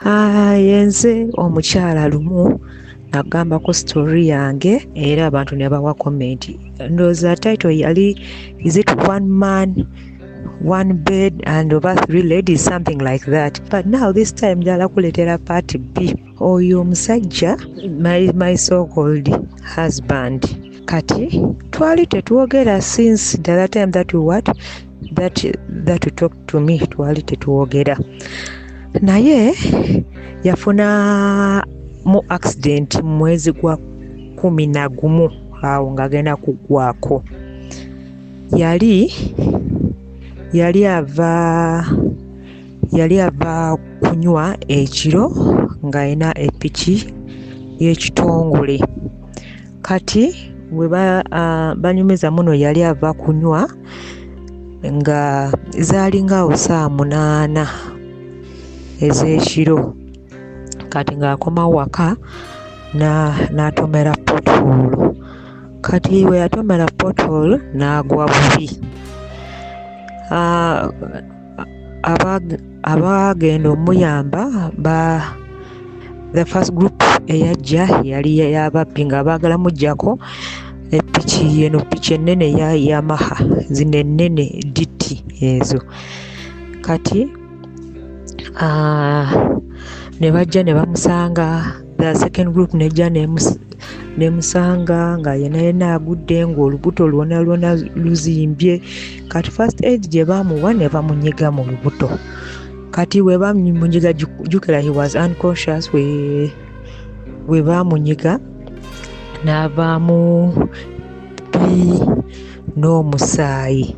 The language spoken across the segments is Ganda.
Yenze omukyala lumu nagambako story yange era abantu ne bawa comment. Ndowooza title yali, "Is it one man, one bed and over three ladies?" something like that. But now this time njala kuleetera part B. Oyo omusajja, my so called husband, kati twali tetwogera since the other time that we what that you talk to me. Twali tetwogera, naye yafuna mu accident mu mwezi gwa 11 awo ng'agenda kuggwako. Yali ava kunywa ekiro ng'alina epiki y'ekitongole. Kati bwe banyumiza muno, yali ava kunywa nga zaalinga awo saa 8 ez'ekiro. Kati ng'akomawo waka n'atomera pothole. Kati bwe yatomera pothole n'agwa bubi. Abaagenda omuyamba ba the first group eyajja yali y'ababbi nga baagala muggyako epiki. Eno piki ennene ya Yamaha, zino ennene DT ezo. Kati ne bajja ne bamusanga. The second group nejja nemusanga nga yenna yenna agudde, ng'olubuto lwonna lwonna luzimbye. Kati first aid gye baamuwa, ne bamunyiga mu lubuto. Kati bwe bamunyiga, jjukira he was unconscious, we baamunyiga n'avaamu pee n'omusaayi.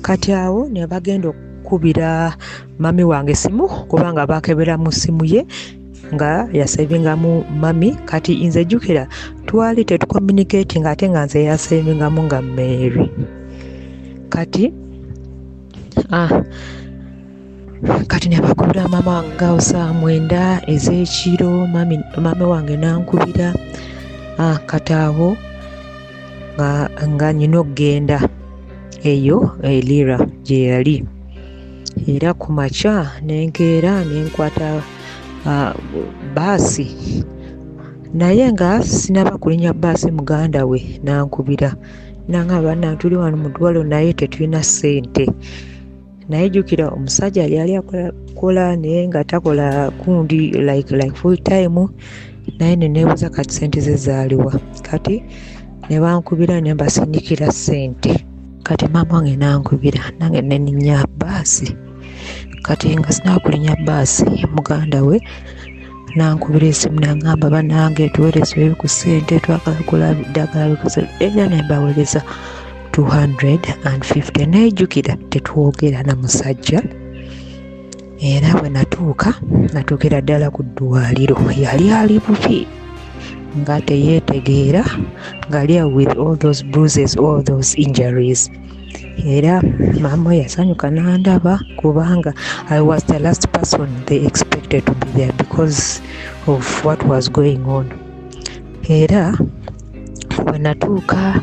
Kati awo ne bagenda okukubira mami wange essimu, kubanga baakebera mu ssimu ye nga yasevingamu mami. Kati nze jjukira twali tetucommunicating, ate nga nze yasevingamu nga Mary. Kati kati ne bakubira maama wange ngaawo saa 9 ez'ekiro. Mami wange nankubira. Kati awo nga nyina okugenda eyo e Lira gye yali. Era ku makya nenkeera nenkwata baasi, naye nga sinaba kulinnya baasi, muganda we nankubira nangamba, "Bannange, tuli wano mu ddwaliro naye tetulina ssente." Naye jjukira omusajja yali akola naye nga takola kundi like full time, naye ne neebuuza kati ssente ze zaaliwa. Kati ne bankubira ne mbasindikira ssente. Kati maama wange nankubira, nange ne nninnya baasi. Kati nga sinaba kulinnya baasi, muganda we nankubira essimu nangamba, "Bannange, tuweerezeeyo ku ssente, twagala kugula ddagala bikoze." Era ne mbaweereza 250. Naye jjukira tetwogera na musajja. Era bwe natuuka, natuukira ddala ku ddwaliro, yali ali bubi nga teyeetegeera, ng'ali awo with all those bruises, all those injuries. Era maama we yasanyuka n'andaba, kubanga I was the last person they expected to be there because of what was going on. Era bwe natuuka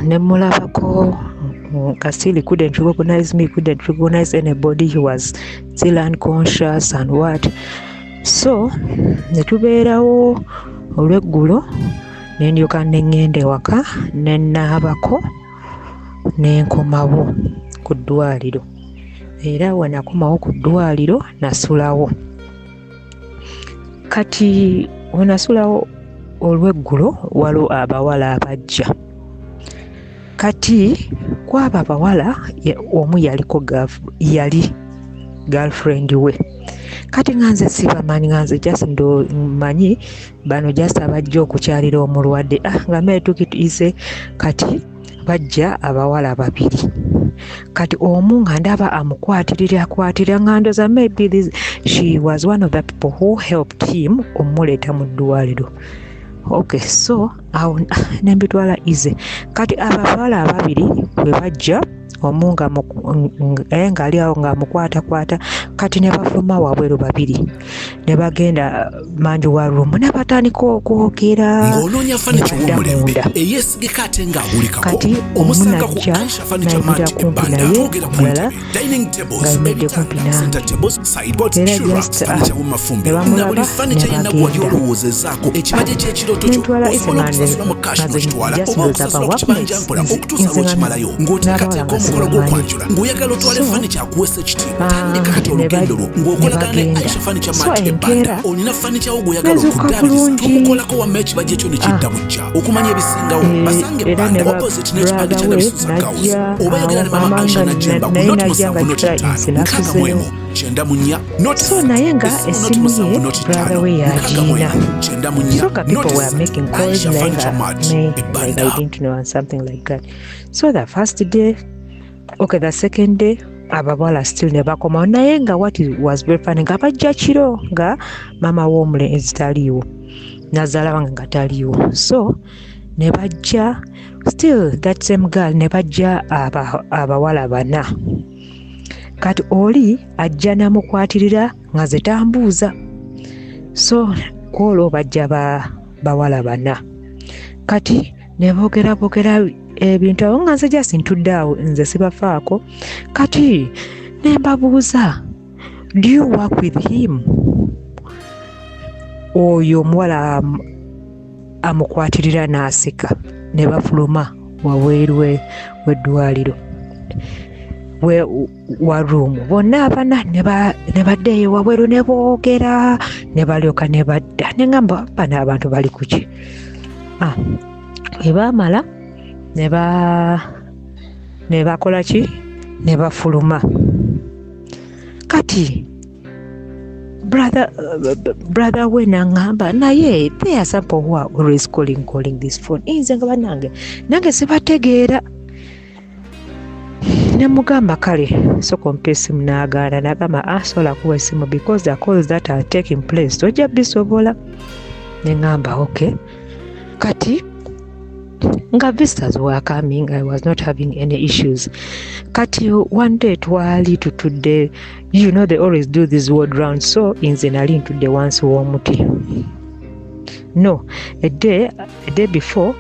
ne mulabako nga still he couldn't recognize me, couldn't recognize anybody. He was still unconscious and what. So ne tubeerawo olweggulo, ne ndyoka ne ŋŋenda ewaka ne naabako ne nkomawo ku ddwaliro. Era we nakomawo ku ddwaliro nasulawo. Kati we nasulawo olweggulo, waliwo abawala abajja. Kati kwabo abawala, omu yaliko yali girlfriend we. Kati nga nze sibamanyi, nga nze just mmanyi bano just abajja okukyalira omulwadde. Nga mmere tukituise. Kati bajja abawala babiri. Kati omu nga ndaba amukwatirira akwatirira, nga ndowooza maybe this, she was one of the people who helped him omuleeta mu ddwaliro. Okay, so awo ne mbitwala easy. Kati abo abawala ababiri bwe bajja Omu nga ng'ali awo ng'amukwatakwata. Kati ne bafuluma wabweru babiri ne bagenda manju wa room ne batandika okwogera. Ng'onoonya Ne furniture badda w'omulembe munda. Eyeesigika ate ng'agulikako, Kati omu omusanga ku najja Aisha Furniture n'ayimirira Mart kumpi ebbanda. naye, Twogera ku omulala ntebe, dining tables, ng'ayimiridde kumpi ebitanda, nange. Center tables, sideboards, Era shoe racks, just furniture ne w'omumafumbiro na bamulaba buli ne furniture yenna gw'oli bagenda. olowoozezaako. Ekibajje ky'ekirooto kyo Nentwala osobola Isa nga okusasula mu cash nze n'okitwala just oba ndowooza okusasula ku ba kibanja mpola nze okutuusa nze nga lw'okimalayo n'abawala ng'oteekateeka nga omukolo sibamanyi. gw'okwanjula, ng'oyagala otwale So furniture akuweesa ekitiibwa. Tandika kati ne olugendo lwo ne ng'okolagana ne bagenda. Aisha Furniture So Mart ebbanda. enkeera Olina furniture wo gw'oyagala nezuukuka okuddaabiriza, bulungi. tukukolako wamma ekibajje kyo ne kidda buggya. Okumanya ebisingawo, basange Era ebbanda ne ba opposite n'ekipande brother kya we Nabisusa Girls, najja oba awo yogera ne mama mama Aisha nga Najjemba ku naye noti najja nga 7 noti kira 5 nze 61 nasuzeewo. 94 noti So 3. Naye nga Essimu noti essimu 7 ye noti brother 5 we 64 yagiina. 94 So nga people noti were 3. making calls Aisha naye Furniture nga Mart me like ebbanda. I didn't know and something like that. So the first day, okay, the second day, abawala still ne bakomawo, naye nga what was very funny, nga bajja kiro nga maama w'omulenzi taliiwo, nazaala wange nga taliiwo. So ne bajja still that same girl, ne bajja abawala bana. Kati oli ajja namukwatirira nga ze tambuuza. So kwolwo bajja bawala bana. Kati ne boogera boogera ebintu awo nga nze just ntudde awo, nze sibafaako. Kati ne mbabuuza, "Do you work with him?" Oyo omuwala amukwatirira n'aseka ne bafuluma wabweru w'eddwaliro wa room bonna abana ne badda eyo wabweru ne boogera ne balyoka ne badda. Ne ŋŋamba, "Bano abantu bali ku ki?" Bwe baamala ne bakola ki, ne bafuluma. Kati brother we naŋŋamba, "Naye there are some people who are always calling this phone." Nze nga bannange nange sibategeera. Ne mugamba, "Kale sooka ompe essimu." N'agaana, n'agamba, "Ah, sobola kuwa essimu because the calls that are taking place tojja bisobola." Ne ŋŋamba, "Okay." Kati nga visitors were coming, I was not having any issues. Kati one day twali tutudde, you know they always do this ward round, so nze nali ntudde wansi w'omuti. No, a day before,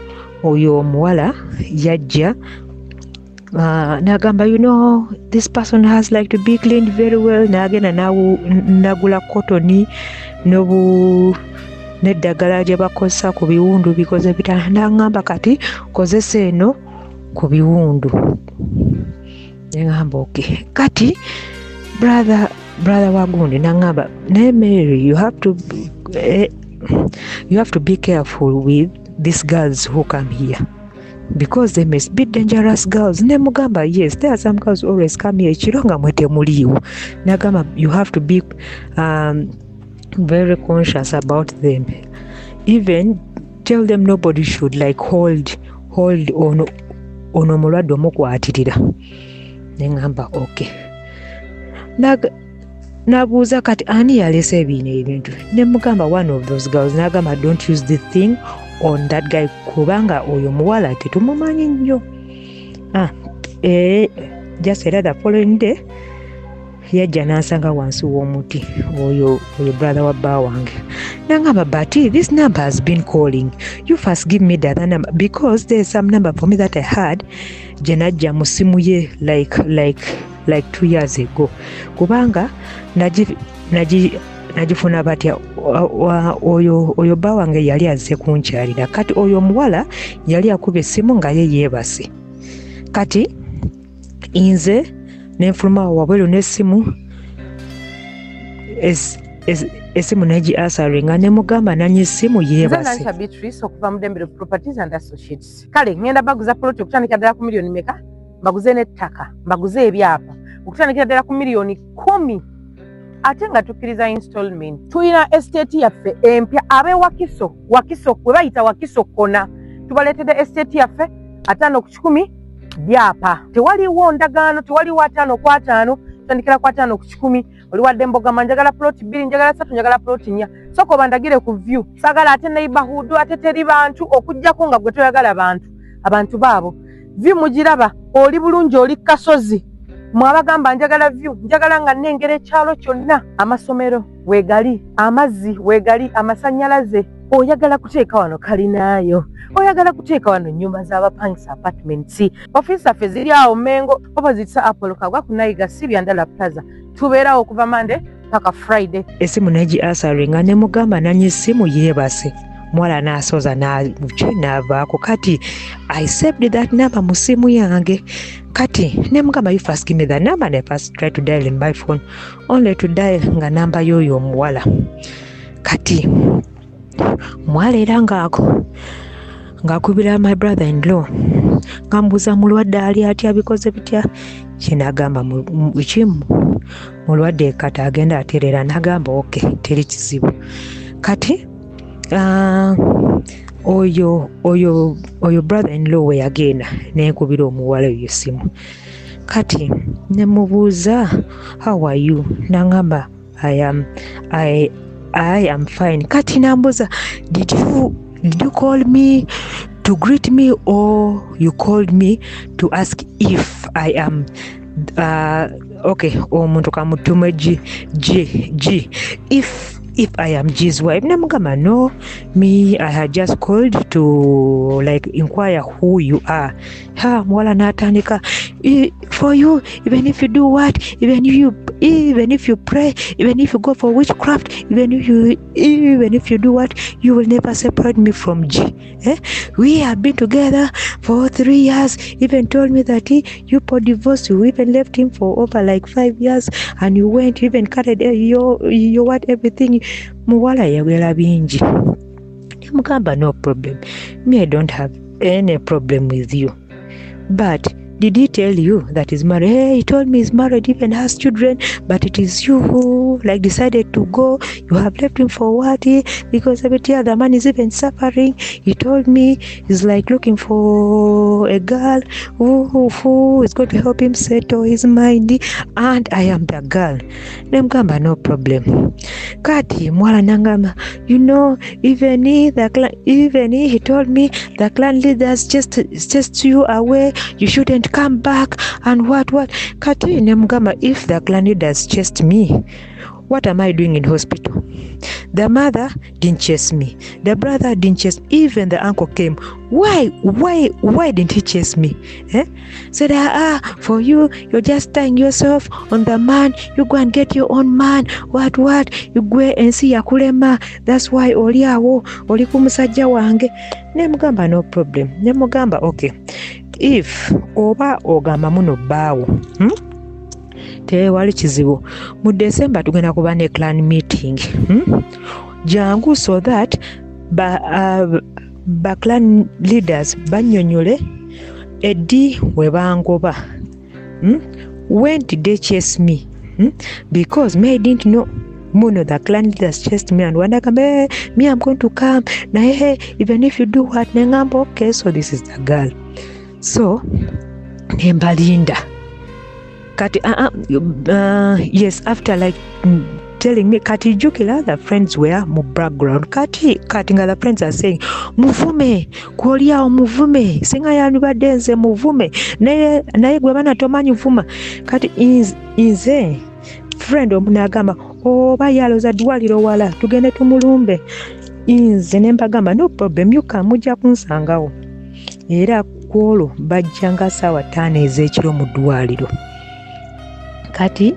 oyo omuwala yajja n'agamba, "You know, this person has like to be cleaned very well." N'agenda nagula cotton n'obu n'eddagala lye bakozesa ku biwundu bikoze bitana. N'aŋŋamba, "Kati kozesa eno ku biwundu." Ne ŋŋamba, "Okay." Kati brother wa gundi n'aŋŋamba, "Naye Mary, you have to be careful with these girls who come here because they must be dangerous girls." Ne mugamba, "Yes, there are some girls always come here ekiro nga mwe temuliiwo." N'agamba, "You have to be very conscious about them. Even tell them nobody should like hold ono ono omulwadde omukwatirira." Ne ŋŋamba, "Okay." Nabuuza, "Kati ani yaleese ebino ebintu?" Ne mugamba, "One of those girls." N'agamba, "Don't use the thing on that guy kubanga oyo muwala tetumumanyi nnyo." Just era the following day yajja n'ansanga wansi w'omuti, oyo brother wa bba wange, nangamba, "But this number has been calling you. First give me the other number because there is some number for me that I had gye najja mu ssimu ye like 2 years ago." Kubanga nagifuna batya? Oyo bba wange yali azze kunkyalira. Kati oyo omuwala yali akuba essimu nga ye yeebase. Kati nze nenfuluma wabweru n'essimu, essimu negi answeringa, nemugamba nanyi essimu Nze yeebase. Nansha Beatrice okuva mu Dembere Properties and Associates. Kale ngenda baguza poloti okutandikira ddala ku miliyoni meka, mbaguze n'ettaka, mbaguze ebyapa okutandikira ddala ku miliyoni 10, ate nga tukkiriza installment. Tulina estate yaffe empya ab'e Wakiso, Wakiso we bayita Wakiso Kona, tubaleetedde estate yaffe 50 ku 100, byapa, tewaliwo ndagaano, tewaliwo 50 ku 50, tutandikira ku 50 ku 100. Oli wadde mbogama, njagala ploti bbiri, njagala ssatu, njagala ploti nnya, soka obandagire ku view. Sagala ate neighborhood, ate teri bantu, okugjako nga gwe toyagala bantu. Abantu baabo View mugiraba, oli bulungi, oli kasozi. Mwabagamba njagala view, njagala nga nnengera ekyalo kyonna. Amasomero weegali, amazzi weegali, amasannyalaze. Oyagala kuteeka wano kalinaayo, oyagala kuteeka wano nnyumba z'abapangisa, apartments. Ofiisi zaffe ziri awo Mengo, opposite Sir Apollo Kagwa, ku Nayiga si Byandala Plaza. Tubeerawo okuva Monday paka Friday. Esimu negi answeringa, ne mugamba nanyi simu yeebase. Muwala n'asoza n'avaako. Kati I saved that number mu simu yange. Kati ne mugamba, "You first give me the number." And I first try to dial in my phone, only to dial nga namba y'oyo omuwala. Kati muwala era ngaako ng'akubira my brother in law, nga mbuuza mulwadde ali atya, bikoze bitya. Kinagamba kimu mulwadde, kati agenda atereera. Nagamba okay, teri kizibu. Kati oyo brother in law we yagenda, nenkubira omuwala oyo essimu. Kati nemubuuza, "How are you?" Nangamba, I am fine." Kati nambuuza, Did you call me to greet me or you called me to ask if I am okay?" Omuntu kamutume G G G, if I am G's wife." Namugamba, "No, me, I had just called to like inquire who you are." Ha, muwala n'atandika, "For you, even if you do what, even if you pray, even if you go for witchcraft, even if you do what, you will never separate me from G. Eh? We have been together for 3 years. Even told me that you put divorce, you even left him for over like 5 years, and you went, you even carried your what, everything." Muwala yagera bingi. Nemugamba, "No problem. Me, I don't have any problem with you. But did he tell you that he's married?" "Hey, he told me he's married, even has children, but it is you who like decided to go. You have left him for what? Eh? Because every year the man is even suffering. He told me he's like looking for a girl who is going to help him settle his mind, and I am the girl." Nemugamba, "No problem." Kati mwala nangamba, Even he told me the clan leaders just you away, you shouldn't come back and what what." Kati nemugamba, "If the clan leaders chased me, what am I doing in hospital? The mother didn't chase me, the brother didn't chase, even the uncle came. Why didn't he chase me, eh?" Said, "Ah, for you, you're just tying yourself on the man. You go and get your own man, what what. You go ensi yakulema, that's why oli awo oli ku musajja wange." Nemugamba, "No problem." Nemugamba, "Okay, if oba ogamba muno bbaawo, Tewali kizibu. Mu December tugenda kuba ne clan meeting, Jangu so that ba clan leaders bannyonnyole eddi we bangoba, When did they chase me, Because me, I didn't know muno the clan leaders chased me." And wandagamba, "Hey, me, I'm going to come naye, hey, even if you do what." Nengamba, "Okay, so this is the girl." So nembalinda. Kati yes, after like telling me, kati jjukira the friends were mu background. Kati nga the friends are saying, "Muvume kwoli awo, muvume, singa yandibadde nze muvume naye, naye gwe bana tomanyi vuma." Kati nze friend omu n'agamba, "Oba yaloza ddwaliro wala, tugende tumulumbe." Nze ne mbagamba, "No problem, you come, mujja kunsangawo." Era ku olwo bajja nga ssaawa 5 ez'ekiro mu ddwaliro. Kati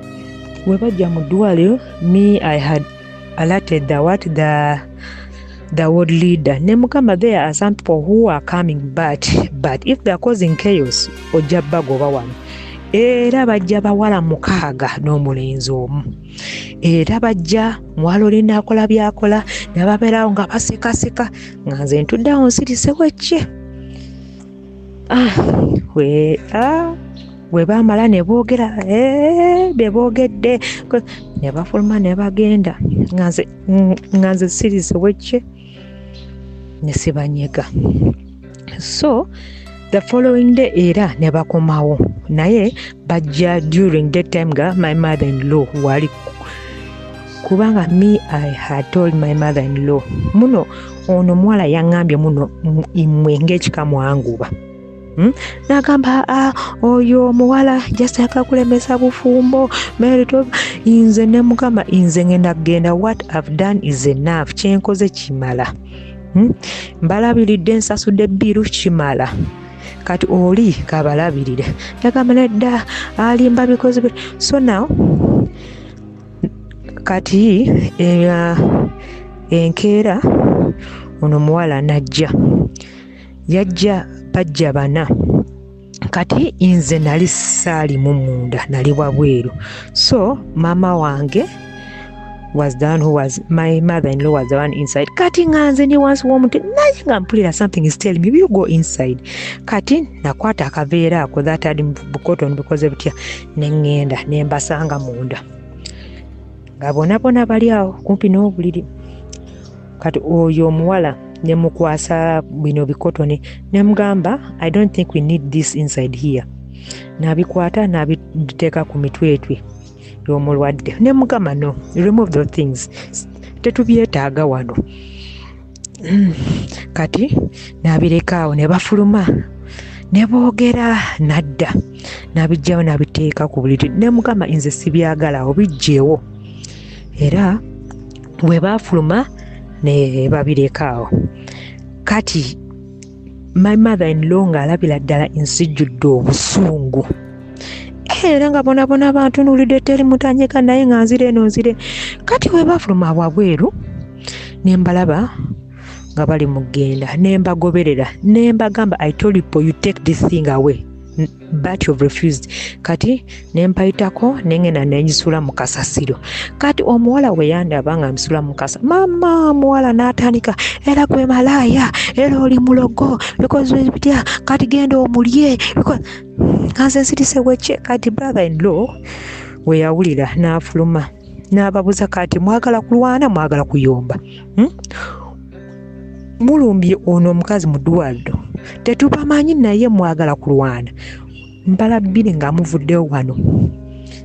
we bajja mu ddwaliro, me, I had alerted the what, the ward leader. Ne mugamba, "There are some people who are coming, but if they are causing chaos, ojja bagoba wano." Era bajja bawala 6 n'omulenzi omu. Era bajja, muwala oli naakola byakola, ne babeerawo nga basekaseka, nga nze ntuddeawo nsirise wekye. Ah, we ah, bwe baamala ne boogera bye boogedde, ne bafuluma ne bagenda, nga nze sirise wekye ne sibanyega. So the following day era ne bakomawo, naye bajja during that time nga my mother in law wali, kubanga me, I had told my mother in law muno ono omuwala yaŋŋambye muno mmwe ng'ekika mwanguba. Nagamba oyo omuwala jasaka kulemesa bufumbo nze ne mugamba nze ngenda kugenda, what I've done is enough, kyenkoze kimala. Mbalabiridde, nsasudde bill, kimala, kati oli kabalabirire. Yagamba nedda, alimba bikozi. So now kati enkeera ono muwala najja, yajja bajja bana. Kati nze nali saalimu munda, nali wabweru. So maama wange was the one who was, my mother-in-law was the one inside. Kati nga nze ndi wansi w'omuti, naye nga mpulira something is telling me, "You go inside." Kati nakwata akaveera ako that had bucotton bukoze butya, ne ŋŋenda ne mbasanga munda nga bonna bonna bali awo kumpi n'obuliri. Kati oyo omuwala ne mukwasa bino bikotoni, ne mugamba, "I don't think we need this inside here." N'abikwata n'abiteeka ku mitwetwe y'omulwadde. Ne mugamba, "No, remove those things, tetubyetaaga wano." Kati n'abireka awo ne bafuluma ne boogera, nadda n'abijjawo n'abiteeka ku buliri. Ne mugamba, "Nze sibyagala awo, bijjeewo." Era bwe baafuluma ne babireka awo. Kati my mother in law ng'alabira ddala ensijjudde obusungu, era nga bonabona bantunuulidde, teri mutanyeka, naye nga nzire eno nzire. Kati we baafuluma wabweru ne mbalaba nga bali mu ggenda, ne mbagoberera ne mbagamba, "I told you you take this thing away, but you've refused." Kati ne mpayitako ne ngenda ne ngisula mu kasasiro. Kati omuwala we yandaba nga nsula mu kasa, mama omuwala n'atandika, "Era gwe malaaya, era oli mulogo, because bitya, kati genda omulye," nga nze nsirise weke. Kati brother in law we yawulira n'afuluma n'ababuza, "Kati mwagala kulwana, mwagala kuyomba, Mulumbye ono omukazi mu ddwaliro, tetubamanyi, naye mwagala kulwana. Mbala bbiri nga muvuddewo wano."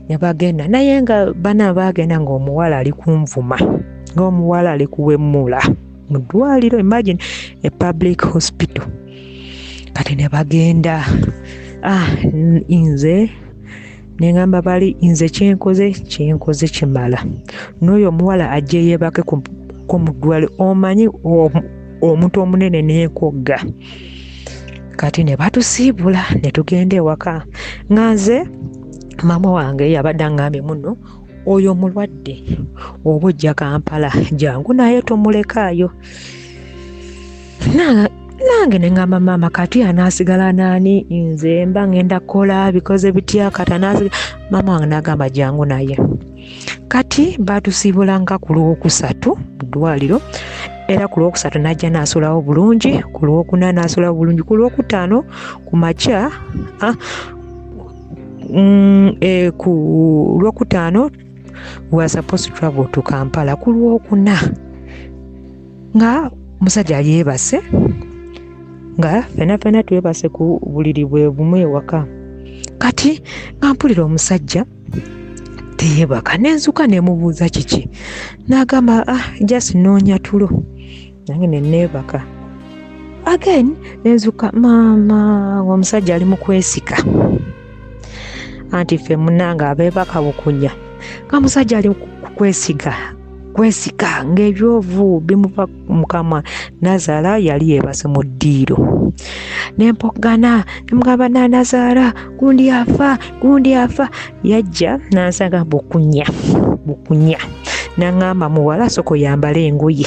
Ne bagenda, naye nga bana bagenda ng'omuwala ali kunvuma, ng'omuwala ali kuwemula mu ddwaliro. Imagine, a public hospital. Kati ne bagenda. Nze neŋŋamba bali, nze kyenkoze kimala, n'oyo omuwala ajje yeebake ko mu ddwaliro. Omanyi omuntu omunene neekogga. Kati ne batusiibula ne tugenda ewaka, nga nze maama wange yabadde aŋŋambye muno, "Oyo omulwadde oba ojja Kampala, jangu naye, tomulekaayo." Nange ne ŋŋamba maama, "Kati anaasigala naani? Nze mba ŋŋenda kukola, bikoze bitya? Kati anaasigala?" Maama wange n'agamba, "Jangu naye." Kati baatusiibula nga ku Lwokusatu mu ddwaliro, era ku Lwokusatu n'ajja n'asulawo bulungi, ku Lwokuna n'asulawo bulungi, ku Lwokutaano ku makya, ku Lwokutaano we are supposed to travel to Kampala. Ku Lwokuna nga omusajja yeebase, nga fena fena twebase ku buliri bwe bumu ewaka. Kati nga mpulira omusajja teyeebaka, nenzuka nemubuuza kiki, n'agamba, "Ah, just noonya tulo." Nange neneebaka again, nenzuka, maama, omusajja ali mu kwesika. Anti ffe munange abeebaka bukunya, nga musajja ali kwesiga kwesika, ng'ebyovu bimuva mukamwa. Nazaala yali yeebase mu ddiiro. Nempogana nemugamba, "Nanazaala, gundi afa, gundi afa." Yajja nansanga bukunya bukunya, naŋŋamba, "Muwala, soko yambala engoye."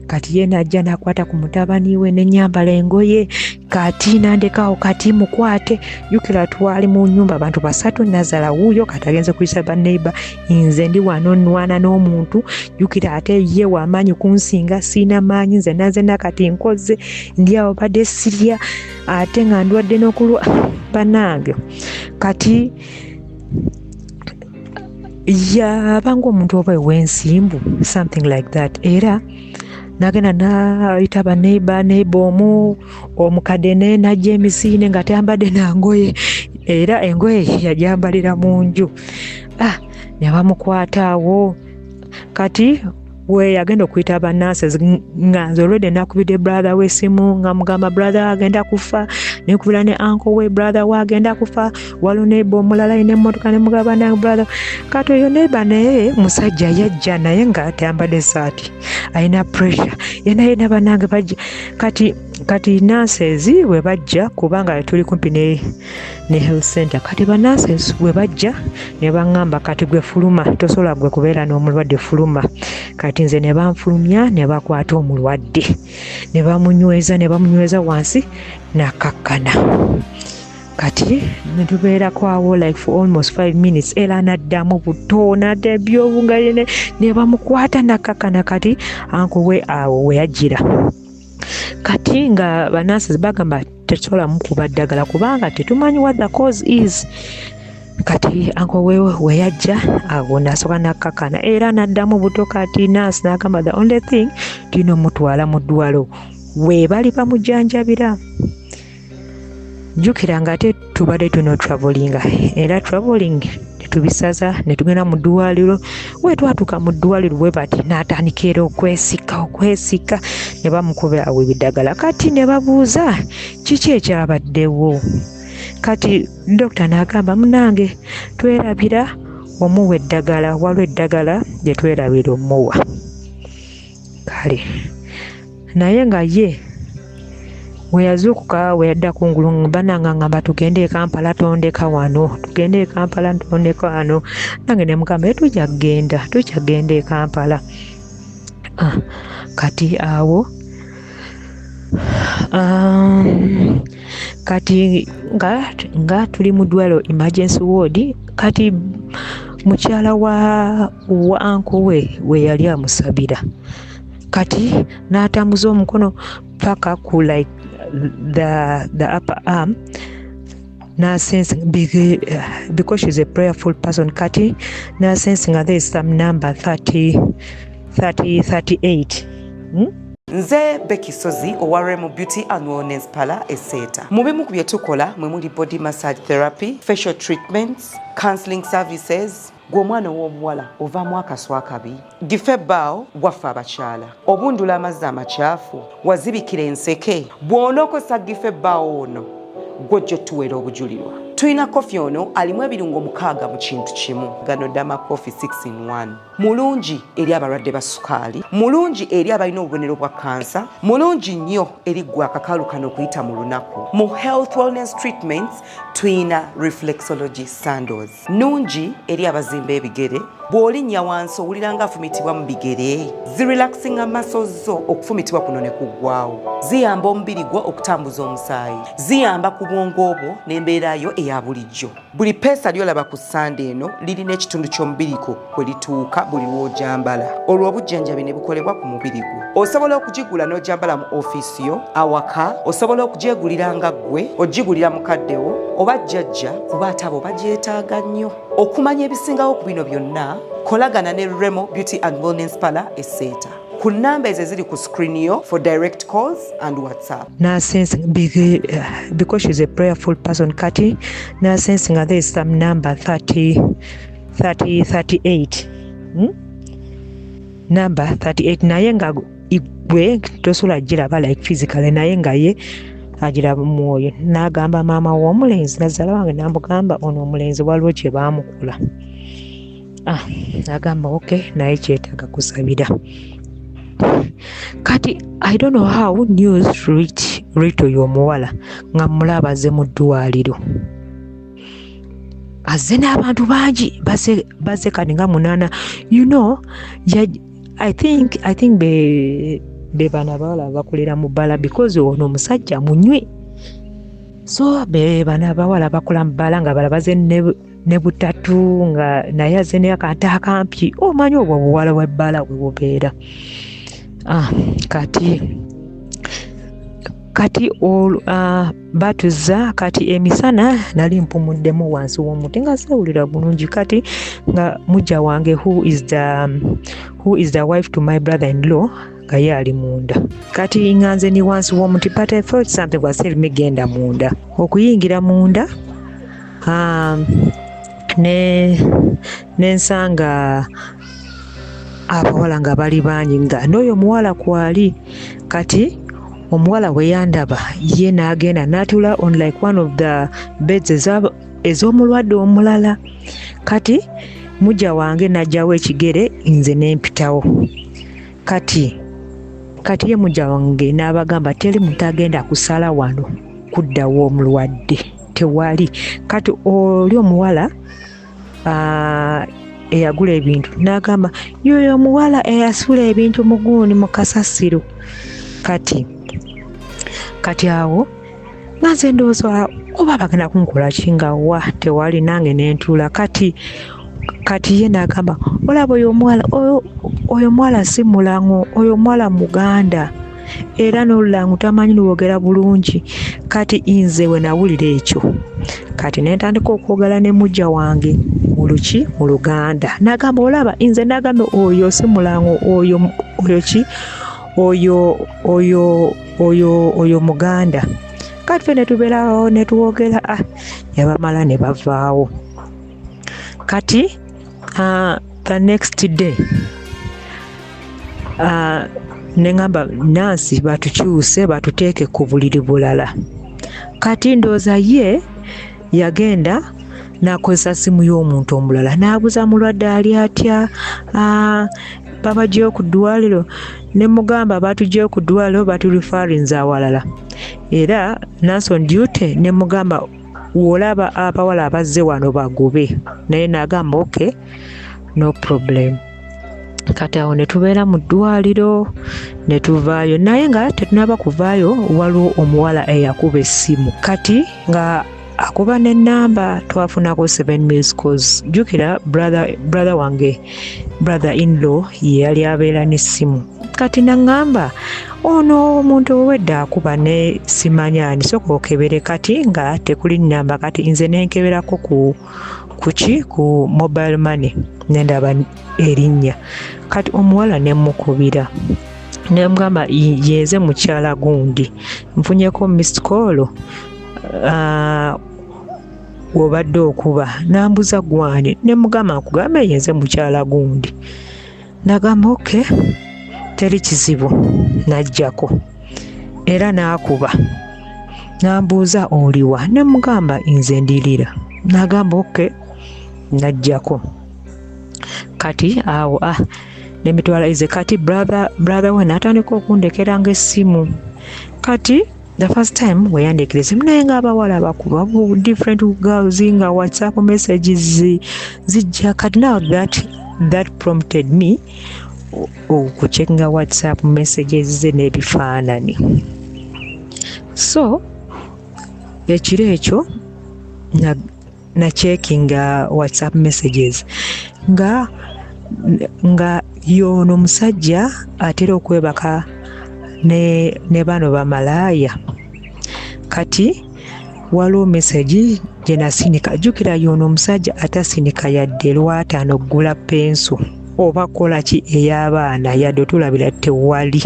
Kati ye najja nakwata ku mutabani we, nenyambala engoye. Kati nandekawo, kati mukwate, jukira twali mu nyumba abantu basatu, nazala wuuyo, kati agenze kuyisa baneiba, nze ndi wano nwana n'omuntu. Jukira ate ye wamaanyi kunsinga, siina maanyi nze nazenna. Kati nkoze ndi awo, badde sirya, ate nga ndwadde n'okulwa banange. Kati yabanga omuntu oba ew'ensimbu, something like that. Era nagenda nayita baneiba, neiba omu omukadde naye najja emisiine nga tayambadde nangoye, era engoye yajambalira mu nju. Ne bamukwata awo. Kati we yagenda okuyita bananses, nga nze olwedde nakubidde brother w'essimu nga mugamba, "Brother, agenda kufa." Nenkubira ne uncle we, brother we agenda kufa. Waliwo neighbor omulala alina emmotoka, ne mugaba na brother. Kati oyo neighbor naye musajja yajja naye nga tayambadde saati, alina pressure yena yena. Bannange bajja kati nurses bwe bajja, kubanga tuli kumpi ne health center. Kati ba nurses bwe bajja ne baŋŋamba, "Kati gwe fuluma, tosobola gwe kubeera n'omulwadde, fuluma." Kati nze ne banfulumya, ne bakwata omulwadde ne bamunyweza, ne bamunyweza wansi nakakkana. Kati netubeerako awo like for almost 5 minutes, era naddamu buto, nadda ebyobu nga ne bamukwata nakakkana. Kati uncle we awo we yajjira. Kati nga ba nurses bagamba tetusobola mukuba ddagala kubanga tetumanyi what the cause is. Kati uncle we we yajja awo nasooka nakkakana, era naddamu buto. Kati nurse n'agamba, "The only thing, tulina omutwala mu ddwalo we bali bamujjanjabira." Jjukira nga ate tubadde tuno travelinga, era traveling netubisaza ne tugenda mu ddwaliro. We twatuuka mu ddwaliro bwe bati, n'atandika era okwesika, okwesika, ne bamukuba awo ebiddagala. Kati ne babuuza kiki ekyabaddewo. Kati dokita n'agamba, "Munange, twerabira omuwa eddagala, waliwo eddagala gye twerabira omuwa." Kale naye nga ye we yazuukuka, we yadda kungulu, bananga ngamba, "Tugende e Kampala, tondeka wano, tugende e Kampala, tondeka wano." Nange ne mugamba, "Ye tujja kugenda, tujja kugenda e Kampala." Ah, kati awo kati nga tuli mu ddwaliro emergency ward. Kati mukyala wa uncle we we yali amusabira, kati n'atambuza omukono paka ku like the upper arm nasense, because she's a prayerful person. Kati nasense nga there is some number 30 30 38, Nze Becky Sozi owa Remo Beauty and Wellness Parlour Eseeta. Mu bimu ku bye tukola mwe muli body massage therapy, facial treatments, counseling services. Gwe omwana ow'obuwala ovaamu akaswa akabi, gife ebbaawo gwaffe abakyala, obundula amazzi amakyafu, wazibikira enseke, bw'onookozesa gife ebbaawo ono gwojja otuweera obujulirwa. Tulina kofi ono alimu ebirungo 6 mu kintu kimu. Gano dama coffee 6 in 1 mulungi eri abalwadde ba sukaali, mulungi eri abalina obubonero bwa kansa, mulungi nnyo eri ggwe akakalu kano okuyita mu lunaku. Mu health wellness treatments tuyina reflexology sandals, nungi eri abazimba ebigere. Bw'olinnya wansi owulira nga afumitibwa mu bigere, zirelaxinga muscles zo, okufumitibwa kuno ne kuggwawo. Ziyamba omubiri gwo okutambuza omusaayi, ziyamba ku bwongo bwo n'embeera yo eya bulijjo. Buli peesa ly'olaba ku sande eno lirina ekitundu ky'omubiri gwo kwe lituuka buli lw'ojambala, olwo obujjanjabi ne bukolebwa ku mubiri gwo. Osobola okugigula n'ojambala mu ofiisi yo, awaka, osobola okugyegulira nga ggwe, ogigulira mukaddewo oba jjajja, kuba ate abo bagyetaaga nnyo. Okumanya ebisingawo ku bino byonna, kolagana ne Remo Beauty and Wellness Parlour Eseeta ku nnamba ezo eziri ku screen yo for direct calls and WhatsApp. Nasense because she's a prayerful person. Kati nasense nga there is some number 30 30 38, Number 38, naye nga gwe tosobola giraba like physically, naye nga ye agiraba mwoyo. N'agamba maama w'omulenzi, nazaala wange, n'amugamba, "Ono omulenzi waliwo kye baamukola." Ah, n'agamba, "Ok, naye kyetaaga kusabira." Kati I don't know how news reach oyo omuwala, nga mulaba azze mu ddwaliro, azze n'abantu bangi, bazze kati nga munaana. Ya, I think be bano abawala bakolera mu bbala, because ono omusajja munywi. So be bano abawala bakola mu bbala, nga bala baze ne butatu, nga naye azze ne akantu akampi. Omanyi obwo obuwala bw'ebbala bwe bubeera. Ah, kati batuzza. Kati emisana nali mpumuddemu wansi w'omuti nga seewulira bulungi. Kati nga mujja wange, who is the wife to my brother in law, nga ye ali munda. Kati nga nze ni wansi w'omuti, but I felt something was telling me, "Genda munda." Okuyingira munda, ne nensanga abawala nga bali bangi, nga n'oyo omuwala kwali. Kati Omuwala bwe yandaba ye n'agenda n'atuula on like one of the beds ez'omulwadde omulala. Kati mujja wange n'aggyawo ekigere nze ne mpitawo. Kati ye mujja wange n'abagamba teri muntu agenda kusala wano kuddawo omulwadde, tewali. Kati oli omuwala eyagula ebintu n'agamba yoyo omuwala eyasula ebintu mu gundi mu kasasiro. Kati awo nga nze ndowooza oba bagenda kunkola ki, nga wa tewali, nange ne ntuula. Kati ye n'agamba olaba oyo omuwala, oyo omuwala si mulango, oyo omuwala muganda era n'olulango tamanyi lwogera bulungi. Kati nze we nawulira ekyo, kati ne ntandika okwogera ne mujja wange mu luki, mu Luganda. N'agamba olaba nze n'agamba oyo si mulango, oyo ki, oyo muganda. Kati ffe ne tubeerawo ne twogera, ne bamala ne bavaawo. Kati the next day ne ŋŋamba nansi batukyuse batuteeke ku buliri bulala. Kati ndowooza ye yagenda n'akozesa ssimu y'omuntu omulala n'abuuza mulwadde ali atya, babaggyeyo ku ddwaliro. Ne mugamba batuggyeyo ku ddwaliro, batureferrinze awalala. Era nurse on duty ne mugamba w'olaba abawala abazze wano bagobe, naye n'agamba okay, no problem. Kati awo ne tubeera mu ddwaliro ne tuvaayo, naye nga tetunaba kuvaayo waliwo omuwala eyakuba essimu. Kati nga akuba n'ennamba twafunako 7 missed calls. Jjukira brother wange, brother in law, ye yali abeera n'essimu. Kati naŋŋamba ono omuntu owedde akuba ne simanya ani, sooka okebere. Kati nga tekuli nnamba. Kati nze ne nkeberako ku kuki ku mobile money ne ndaba erinnya. Kati omuwala ne mmukubira ne mugamba yenze mukyala gundi, nfunyeko missed call w'obadde okuba. N'ambuuza gwani, ne mugamba nkugambe yenze mukyala gundi. N'agamba okay, teri kizibu, n'aggyako. Era n'akuba n'ambuuza oliwa, ne mugamba nze ndirira. N'agamba okay, n'aggyako. Kati awo ne mitwala ize. Kati brother we n'atandika okundekeranga essimu. Kati the first time we yandekera essimu, naye ng'abawala bakuba different girls, nga WhatsApp messages zijja. Kati now that prompted me okucheckinga WhatsApp messages ze n'ebifaananyi. So ekiro ekyo na checkinga WhatsApp messages nga y'ono omusajja atera okwebaka ne bano bamalaaya. Kati waliwo message gye nasindika. Jjukira y'ono omusajja atasindika yadde lwataano ggula penso oba kola ki ey'abaana, yadde otulabira tewali.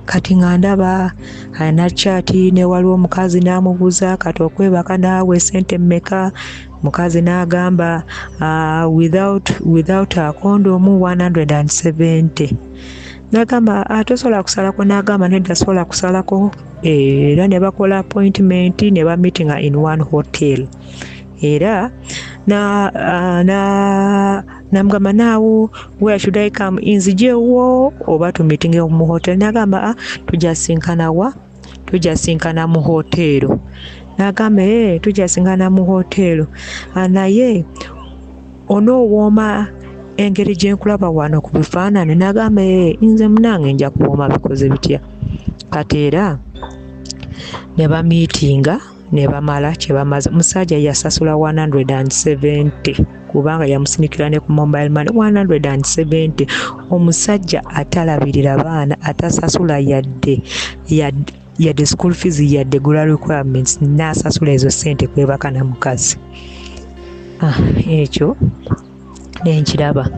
Kati nga ndaba alina chat ne waliwo omukazi n'amubuuza kati okwebaka naawe ssente mmeka? Mukazi n'agamba without a condom 170. N'agamba tosobola kusalako? N'agamba nedda, sobola kusalako. Era ne bakola appointment ne ba meetinga in one hotel. Era na na namugamba naawo where should I come, nzijewo oba tumeetinge mu hotel? N'agamba tujja sinkana wa, tujja sinkana mu hoteero. N'agamba tujja sinkana mu hoteero, naye onoowooma engeri gye nkulaba wano ku bifaananyi? N'agamba nze munange nja kuwooma, bikoze bitya? Kati era ne bameetinga ne bamala kye bamaze. Musajja yasasula 170 kubanga yamusindikira ne ku mobile money 170. Omusajja atalabirira baana, atasasula yadde school fees, yadde gula requirements, n'asasula ezo ssente kwebaka na mukazi. Ekyo nenkiraba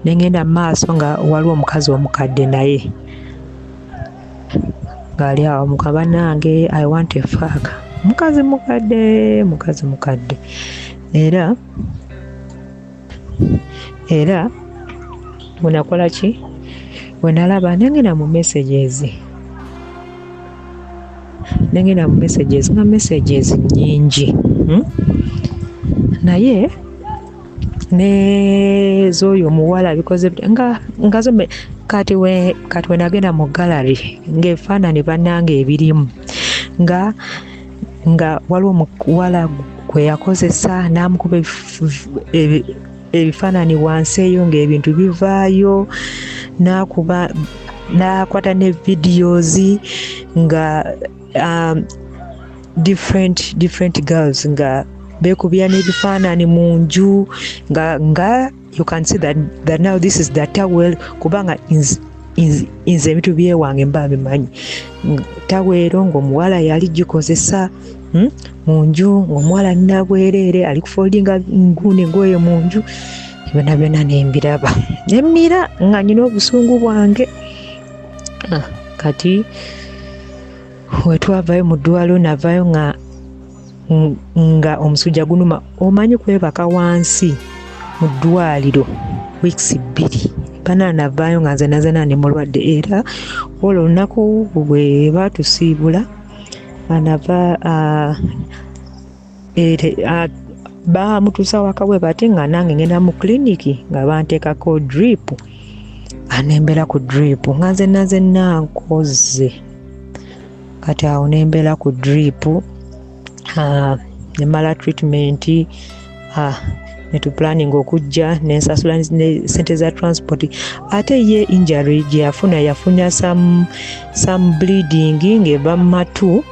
nengenda mu maaso nga waliwo omukazi omukadde naye ng'ali awo muka bannange, I want a fuck. Mukazi mukadde, mukazi mukadde. Era bwe nakola ki, bwe nalaba nengenda mu messages. Nengenda mu messages, nga messages nnyingi, Naye nez'oyo omuwala bikoze nga zo kati we nagenda mu gallery ng'ebifaananyi bannange ebirimu nga waliwo omuwala gwe yakozesa n'amukuba ebifaananyi wansi eyo ng'ebintu bivaayo, n'akuba n'akwata ne videos nga different girls nga beekubya n'ebifaananyi mu nju nga you can see that now this is the towel, kubanga nze ebintu byewange mba bimanyi. Tawero ng'omuwala yali gikozesa mu nju, ng'omuwala alina bwereere ali kufoldinga ngundi engoye mu nju, byonna byonna nembiraba nemmira nga nyina obusungu bwange. Kati wetwavayo mu ddwaliro navayo nga omusujja gunuma. Omanyi kwebaka wansi mu ddwaliro weeks 2 bana, navaayo nga nze nazana ne mulwadde. Era olwo olunaku bwe baatusiibula anava bamutuusa waka bwe bati nga nange ngenda mu kiliniki nga banteekako drip, anembeera ku drip nga nze nazenna nkoze. Kati awo nembeera ku drip, nemala treatment, netuplanning okujja nensasula ne sente za transport. Ate ye injury gye yafuna some bleeding ng'eva mu matu,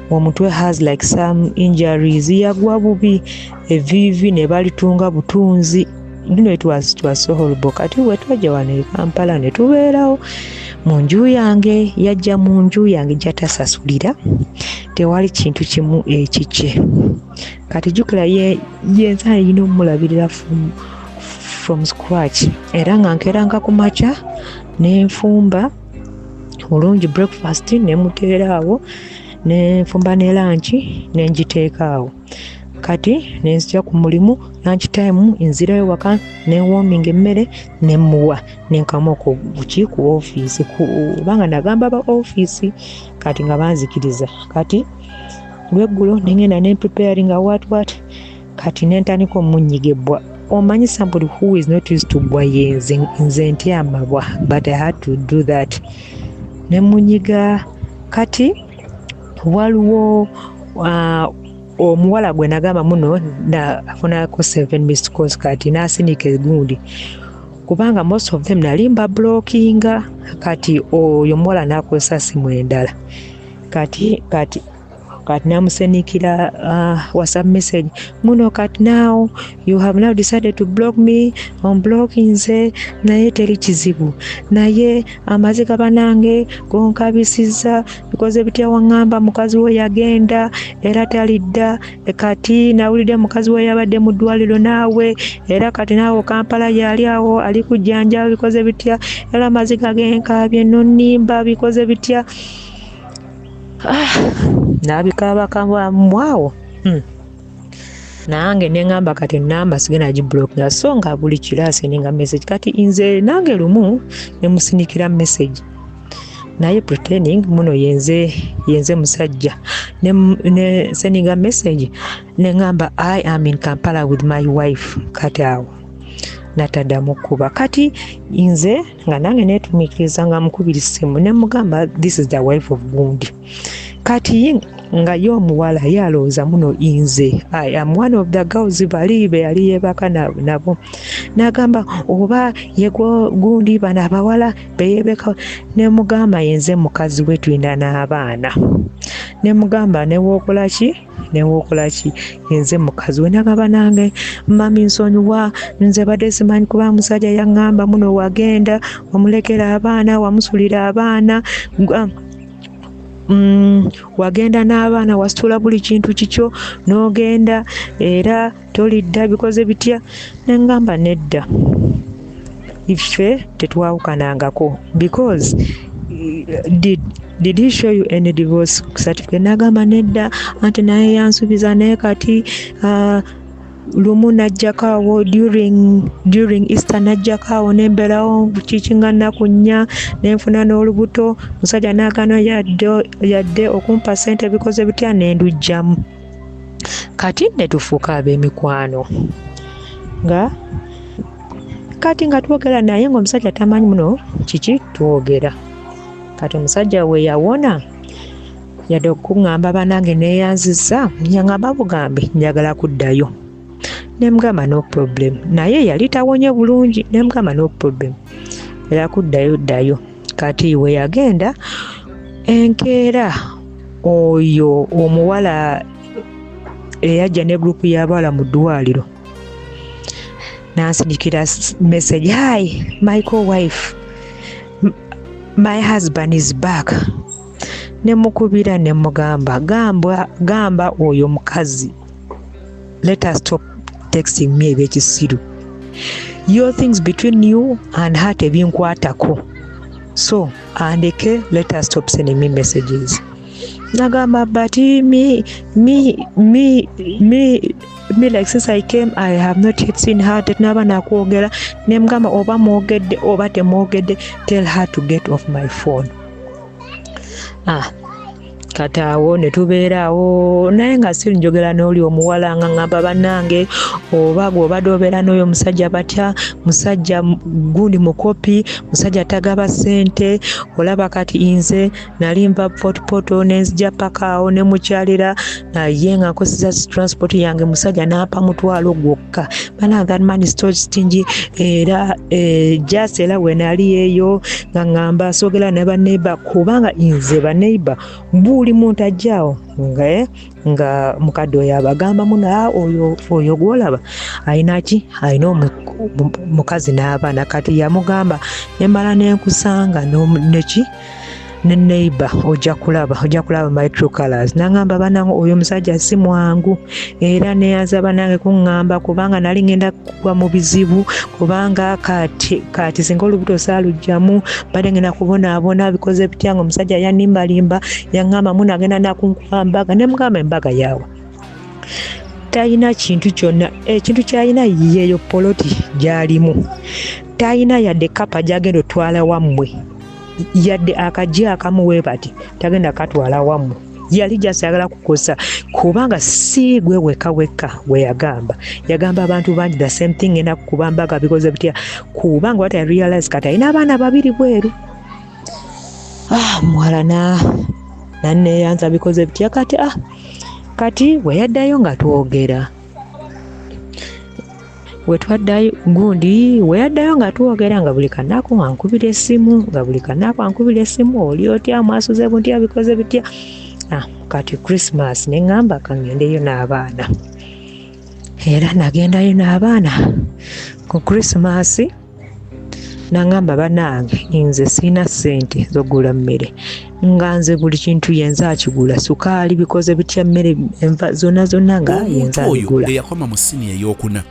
omutwe has like some injuries, yagwa bubi eviivi ne balitunga butunzi. You know, it was so horrible. Kati bwe twajja wano e Kampala ne tubeerawo mu nju yange, yajja mu nju yange gy'atasasulira, tewali kintu kimu ekikye. Kati jjukira yenze alina omulabirira from scratch, era nga nkeeranga ku makya ne nfumba bulungi breakfast ne muteera awo, ne nfumba ne lunch ne ngiteeka awo. Kati ne nzija ku mulimu lunch time, nzirayo waka ne warming emmere ne mmuwa, ne nkama ku ofiisi, kubanga nagamba ba ofiisi kati nga banzikiriza. Kati lweggulo ne ngenda ne preparing what kati ne ntandika omunyiga ebbwa. Omanyi somebody who is not used to bbwa, yenze nze ntya amabwa, but I had to do that. Ne munyiga. Kati waliwo omuwala gwe nagamba muno afunako 7 missed calls, kati n'asinika egundi kubanga most of them nali mba blockinga. Kati oyo omuwala n'akozesa simu endala, kati namusenikira WhatsApp message muno, kati now you have now decided to block me, onblockinze naye teri kizibu, naye amaziga banange gonkabisiza bikoze bitya, waŋŋamba mukazi we yagenda era talidda, kati nawulidde mukazi we yabadde mu ddwaliro naawe, era kati naawe Kampala yali awo ali kujjanja bikoze bitya, era amaziga genkaabye nonnimba bikoze bitya. Nabikaabakabwamu awo. Nange neŋŋamba kati namba sigenda giblockinga, so nga buli kiro asendinga message. Kati nze nange lumu nemusinikira message, naye pretending muno yenze musajja, ne sendinga message neŋŋamba I am in Kampala with my wife. Kati awo nataddamu kuba. Kati nze nga nange neetumiikiriza nga mukubira essimu ne mugamba this is the wife of gundi. Kati nga ye omuwala ye alowooza muno nze I am one of the girls bali be yali yeebaka nabo, n'agamba oba ye gundi bano abawala beyeebeka. Ne mugamba yenze mukazi we tulina n'abaana, ne mugamba newookola ki newookola ki, yenze mukazi we. Nagamba nange mami nsonyiwa, nze badde simanyi kuba musajja yaŋŋamba muno wagenda wamulekera abaana, wamusulira abaana, wagenda n'abaana, wasitula buli kintu kikyo n'ogenda era tolidda bikoze bitya. Ne ngamba nedda, iffe tetwawukanangako because did he show you any divorce certificate? Nagamba nedda, anti naye yansuubiza naye kati Lumu najjako awo during Easter, najjako awo nembeerawo kiki nga nnaku 4, nenfuna n'olubuto. Musajja n'agaana yadde okumpa ssente, bikoze bitya, nendujjamu. Kati ne tufuuka ab'emikwano, nga kati nga twogera, naye ng'omusajja tamanyi muno kiki twogera. Kati omusajja we yawona, yadde okuŋŋamba, "Banange, neeyanzizza," yaŋŋamba bugambi, "Njagala kuddayo." Nemugamba, "No problem." Naye yali tawonye bulungi. Nemugamba, "No problem, era kuddayo, ddayo." Kati we yagenda, enkeera oyo omuwala eyajja ne gurupu y'abawala mu ddwaliro nansindikira message, "Hi, my co-wife, my husband is back." Nemukubira, nemugamba, "Gamba, gamba oyo mukazi, let us stop texting me ebyekisiru. Your things between you and her tebinkwatako, so andeke, let us stop sending me messages." Nagamba, "But me me me me me like since I came, I have not yet seen her, tetunaba nakwogera." Nemugamba, "Oba mwogedde oba temwogedde, tell her to get off my phone." Ah, kati awo ne tubeera awo, naye nga siri njogera n'oli omuwala, nga ŋŋamba, "Bannange, oba gweobadde obeera n'oyo omusajja batya, musajja gundi mukopi, musajja tagaba ssente. Olaba kati nze nali nva Fort Portal nenzija paka awo ne mukyalira, naye nga nkozesa transport yange, musajja n'ampa 500 gwokka. Bannange, that man is so stingy." Era just era we nali eyo nga ŋŋamba soogera ne baneighbor, kubanga nze baneighbor buli muntu ajjaawo nga mukadde oyo abagamba muno, "Ah, oyo gwolaba alina ki, alina omukazi n'abaana." Kati yamugamba, "Nemala nenkusanga neki ne neighbor, ojja kulaba, ojja kulaba my true colors." Nangamba, "Banange, oyo omusajja si mwangu." Era neyaza banange kuŋŋamba, kubanga nali ngenda kugwa mu bizibu, kubanga kati singa olubuto saalugjamu, badde ngenda kubonaabona, bikoze bitya, nga omusajja yanimbalimba, yaŋŋamba muno agenda nakunkuba mbaga. Nemugamba, "Embaga yaawa? Talina kintu kyonna. Ekintu kyalina yeeyo poloti gy'alimu. Talina yadde kapa gyagenda otwala wammwe, yadde akajji akamu we bati tagenda katwala wammwe." Yali jasayagala kukosa, kubanga si gwe weka wekka we yagamba, yagamba abantu bangi the same thing, ngenda kukuba mbaga, bikoze bitya, kubanga what I realize, kati alina abaana babiri bweru. Ah, muwala na naneeyanza, bikoze bitya. Kati ah, kati bwe yaddayo nga twogera, we twaddayo gundi, we yaddayo nga twogera, nga buli kanaku ankubira essimu, nga buli kanaku ankubira essimu, "Oli otya? Mwasuze buntya? Bikoze bitya?" Ah, kati Christmas ne ŋŋamba kaŋŋendeyo n'abaana. Era nagendayo n'abaana ku Christmas. Naŋŋamba, "Bannange, nze sirina ssente z'okugula mmere," nga nze buli kintu yenze akigula, sukaali, bikoze bitya, mmere, enva, zonna zonna nga yenze Omuntu oyo abigula. eyakoma mu siniya ey'okuna,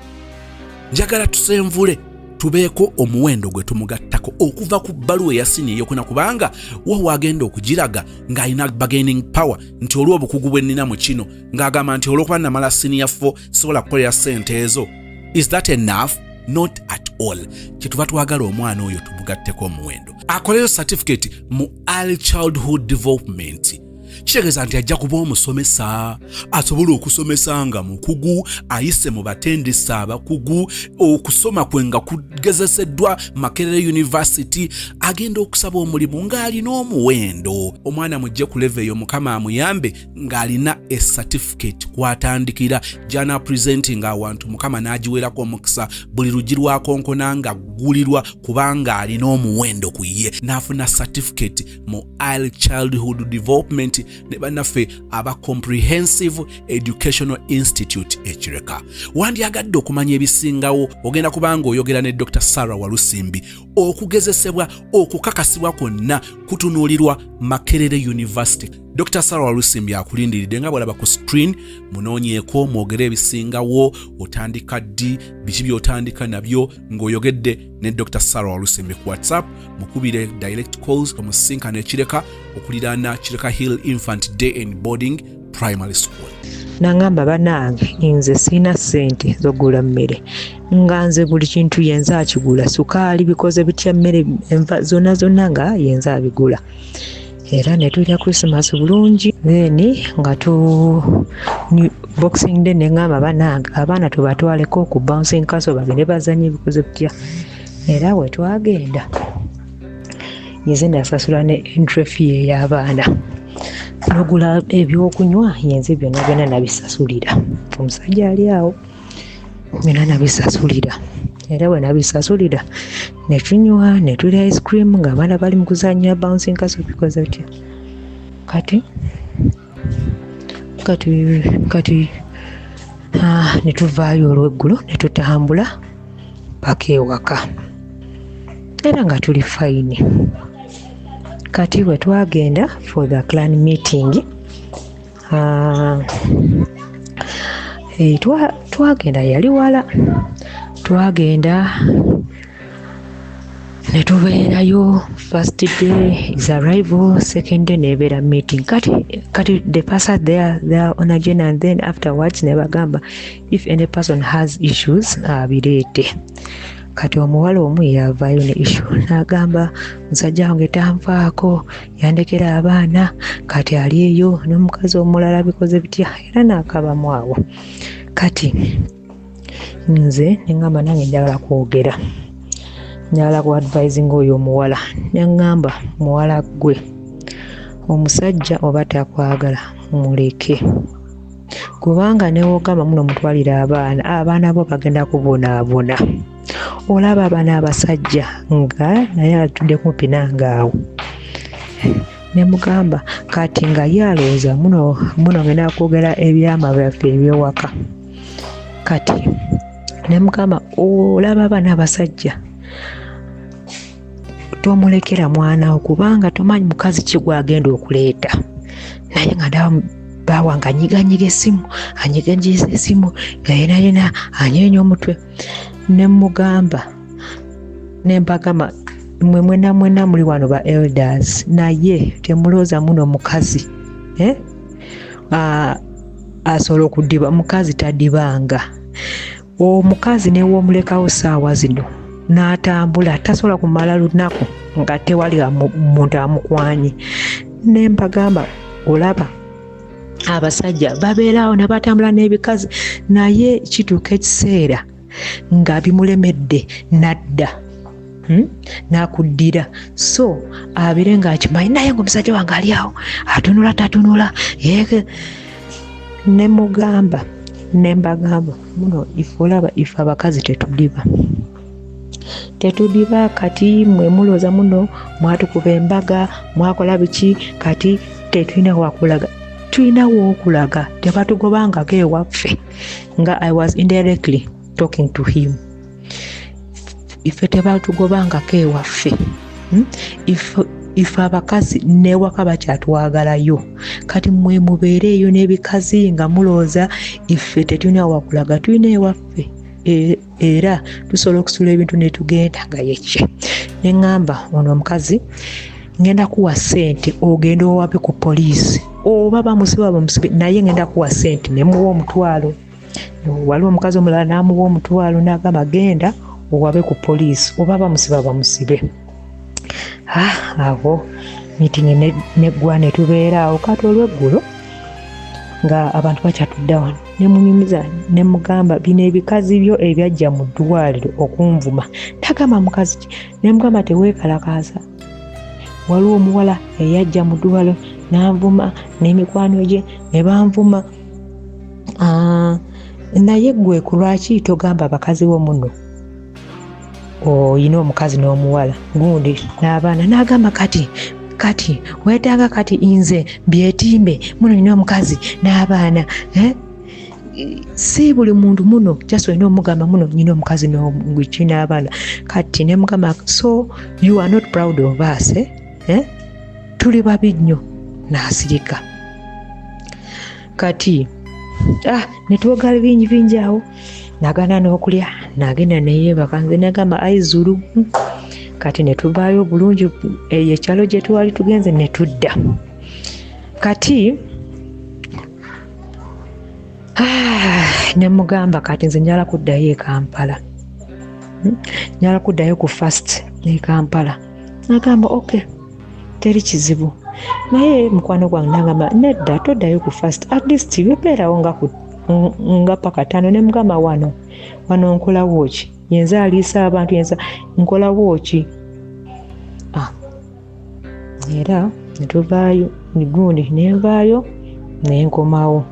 njagala tusenvule tubeeko omuwendo gwe tumugattako okuva ku bbaluwa eya siniya ey'okuna, kubanga wa waagenda okugiraga ng'alina bargaining power, nti olw'obukugu bwe nnina mu kino, ng'agamba nti olw'okuba namala siniya 4 sobola kukolera ssente ezo. Is that enough? Not at all. Kyetuva twagala omwana oyo tumugatteko omuwendo, akoleyo certificate mu early childhood development. Kitegeeza nti ajja kuba omusomesa asobola okusomesa nga mukugu, ayise mu batendesi abakugu, okusoma kwe nga kugezeseddwa Makerere University. Agenda okusaba omulimu ng'alina omuwendo. Omwana mujje ku level eyo, Mukama amuyambe, ng'alina ecertificate kwatandikira gyana presenting awantu, Mukama n'agiwerako omukisa, buli luggi lwakonkona nga ggulirwa, kubanga alina omuwendo ku ye. N'afuna certificate mu early childhood development ne bannaffe aba Comprehensive Educational Institute Ekireka. Wandyagadde okumanya ebisingawo, ogenda kubanga oyogera ne Dr Sarah Walusimbi. Okugezesebwa okukakasibwa kwonna kutunuulirwa Makerere University. Dr Sarah Walusimbi akulindiridde nga bwalaba ku screen. Munoonyeeko, mwogere ebisingawo, otandika ddi, biki by'otandika nabyo, ng'oyogedde ne Dr Sarah Walusimbi ku WhatsApp. Mukubire direct calls, omusisinkano Ekireka, okuliraana Kireka Hill Infant Day and Boarding Primary School. Nangamba banange nze sirina ssente zogula mmere, nga nze buli kintu yenze akigula, sukaali bikoze bitya, mmere enva zonna zonna nga yenze abigula. Era ne tulya Christmas bulungi, then nga tu Boxing Day ne ŋŋamba banange abaana tubatwaleko ku bouncing castle bagende bazanye bikoze bitya. Era we twagenda nze nasasula ne entry fee ey'abaana, nogula ebyokunywa, yenze byonna byonna nabisasulira. Omusajja ali awo byonna nabisasulira, era bwe nabisasulira ne tunywa ne tulya ice cream ng'abaana bali mu kuzannya bouncing castle bikoze bitya. Kati kati kati ne tuvaayo olweggulo ne tutambula paka ewaka, era nga tuli fine. Kati bwe twagenda for the clan meeting, twagenda yali wala, twagenda ne tubeerayo. First day is arrival, second day nebeera meeting. Kati they pass out their own agenda, and then afterwards ne bagamba if any person has issues abireete. Kati omuwala omu yavaayo ne issue n'agamba musajja wange tanfaako, yandekera abaana, kati ali eyo n'omukazi omulala bikoze bitya, era n'akabamu awo. Kati nze neŋŋamba nange njagala kwogera, njagala ku advising oyo omuwala. Neŋŋamba muwala ggwe, omusajja oba takwagala muleke, kubanga newogamba muno mutwalire abaana, abaana bo bagenda kubonaabona. Olaba abaana abasajja nga naye atudde kumpi nange awo, ne mugamba kati nga ye alowooza muno muno ngenda kwogera ebyama byaffe ebyewaka. Kati ne mugamba olaba abaana abasajja, tomulekera mwana wo kubanga tomanyi mukazi ki gwagenda okuleeta. Naye nga ndaba baawa nga anyiganyiga essimu, anyiganyiza essimu nga yena yena anyeenya omutwe. Ne mugamba ne mbagamba mwe mwena mwena muli wano ba elders, naye temulowooza muno mukazi asobola okudiba. Mukazi tadibanga. Omukazi newomulekawo saawa zino n'atambula tasobola kumala lunaku nga tewali muntu amukwanye. Ne mbagamba olaba abasajja babeeraawo ne batambula n'ebikazi, naye kituuka ekiseera nga bimulemedde n'adda, n'akuddira. So abeere ng'akimanyi naye nga omusajja wange ali awo atunula tatunula yeke. Ne mugamba ne mbagamba muno ife olaba ife abakazi tetudiba, tetudiba. Kati mwe mulowooza muno mwatukuba embaga, mwakola biki, kati tetulina wakulaga. Tulina wookulaga, tebatugobangako ewaffe. Nga I was indirectly talking to him. Ife tebatugobangako ewaffe, Ife abakazi newaka bakyatwagalayo. Kati mwe mubeereeyo n'ebikazi nga mulowooza ife tetulina wakulaga. Tulina ewaffe, era tusobola okusula ebintu netugenda. Nga yekye neŋŋamba ono omukazi ngenda kuwa ssente ogende owabe ku poliisi, oba bamusiba bamusibe, naye ngenda kuwa ssente. Nemuwa omutwalo. Waliwo omukazi omulala n'amuwa omutwalo n'agamba genda owabe ku poliisi, oba bamusiba bamusibe. Awo meeting neggwa ne tubeera awo. Kati olweggulo nga abantu bakyatudde wano, nemunyumiza nemugamba bino ebikazi byo ebyajja mu ddwaliro okunvuma. Nagamba mukazi ki? Nemugamba teweekalakaasa, waliwo omuwala eyajja mu ddwaliro n'anvuma n'emikwano gye ne banvuma. Naye gwe ku lwaki togamba bakazi bo muno oyina omukazi n'omuwala gundi n'abaana? N'agamba kati weetaaga kati nze byetimbe muno nina omukazi n'abaana, eh? Si buli muntu muno just olina omugamba muno nyina omukazi n'ki n'abaana. Kati ne mugamba so you are not proud of us, eh? Eh? Tuli babi nnyo. N'asirika. Kati netwogala bingi bingi awo, nagana n'okulya nagenda neyeebaka. Nze nagamba aizulu. Kati netuvaayo bulungi eyo ekyalo gye twali tugenze netudda. Kati Ah, ne mugamba kati nze njala kuddayo e Kampala, Njala kuddayo ku first e Kampala. Nagamba okay, teri kizibu. Naye mukwano gwange nagamba nedda, toddayo ku first, at least bebeerawo nga ku nga paka 5. Ne mugamba wano nkolawo ki? Yenze aliisa abantu, yenze nkolawo ki? Ah, era netuvaayo gundi, nenvaayo nenkomawo.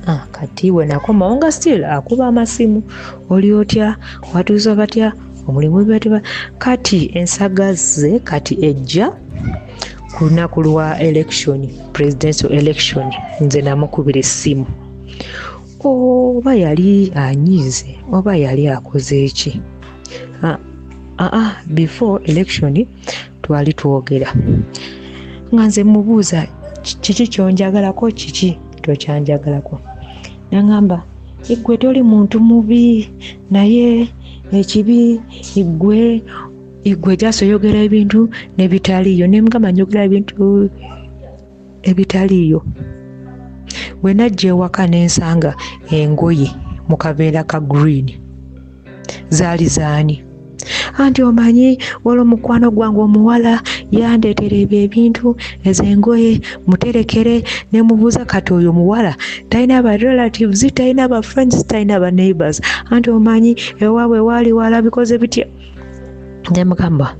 Ah, kati we nakomawo nga still akuba amasimu, oli otya, watuusa batya, omulimu batya. Kati ensagaze kati ejja ku lunaku lwa election, presidential election, nze namukubira essimu. Oba yali anyiize oba yali akoze eki? Ah, ah, before election twali twogera nga nze mubuuza kiki kyonjagalako, kiki tokyanjagalako. Nagamba gwe toli muntu mubi, naye ekibi igwe just oyogera ebintu nebitaliiyo. Nemugamba njogera ebintu ebitaliiyo? Bwe najja ewaka nensanga engoye mu kaveera ka green, zaali zaani? Anti omanyi waliwo mukwano gwange omuwala yandeetera ebyo ebintu, ezo engoye muterekere. Nemubuuza kati oyo muwala talina ba relatives, talina ba friends, talina ba neighbors? Anti omanyi ewaabwe waali wala, bikoze bitya. Nemugamba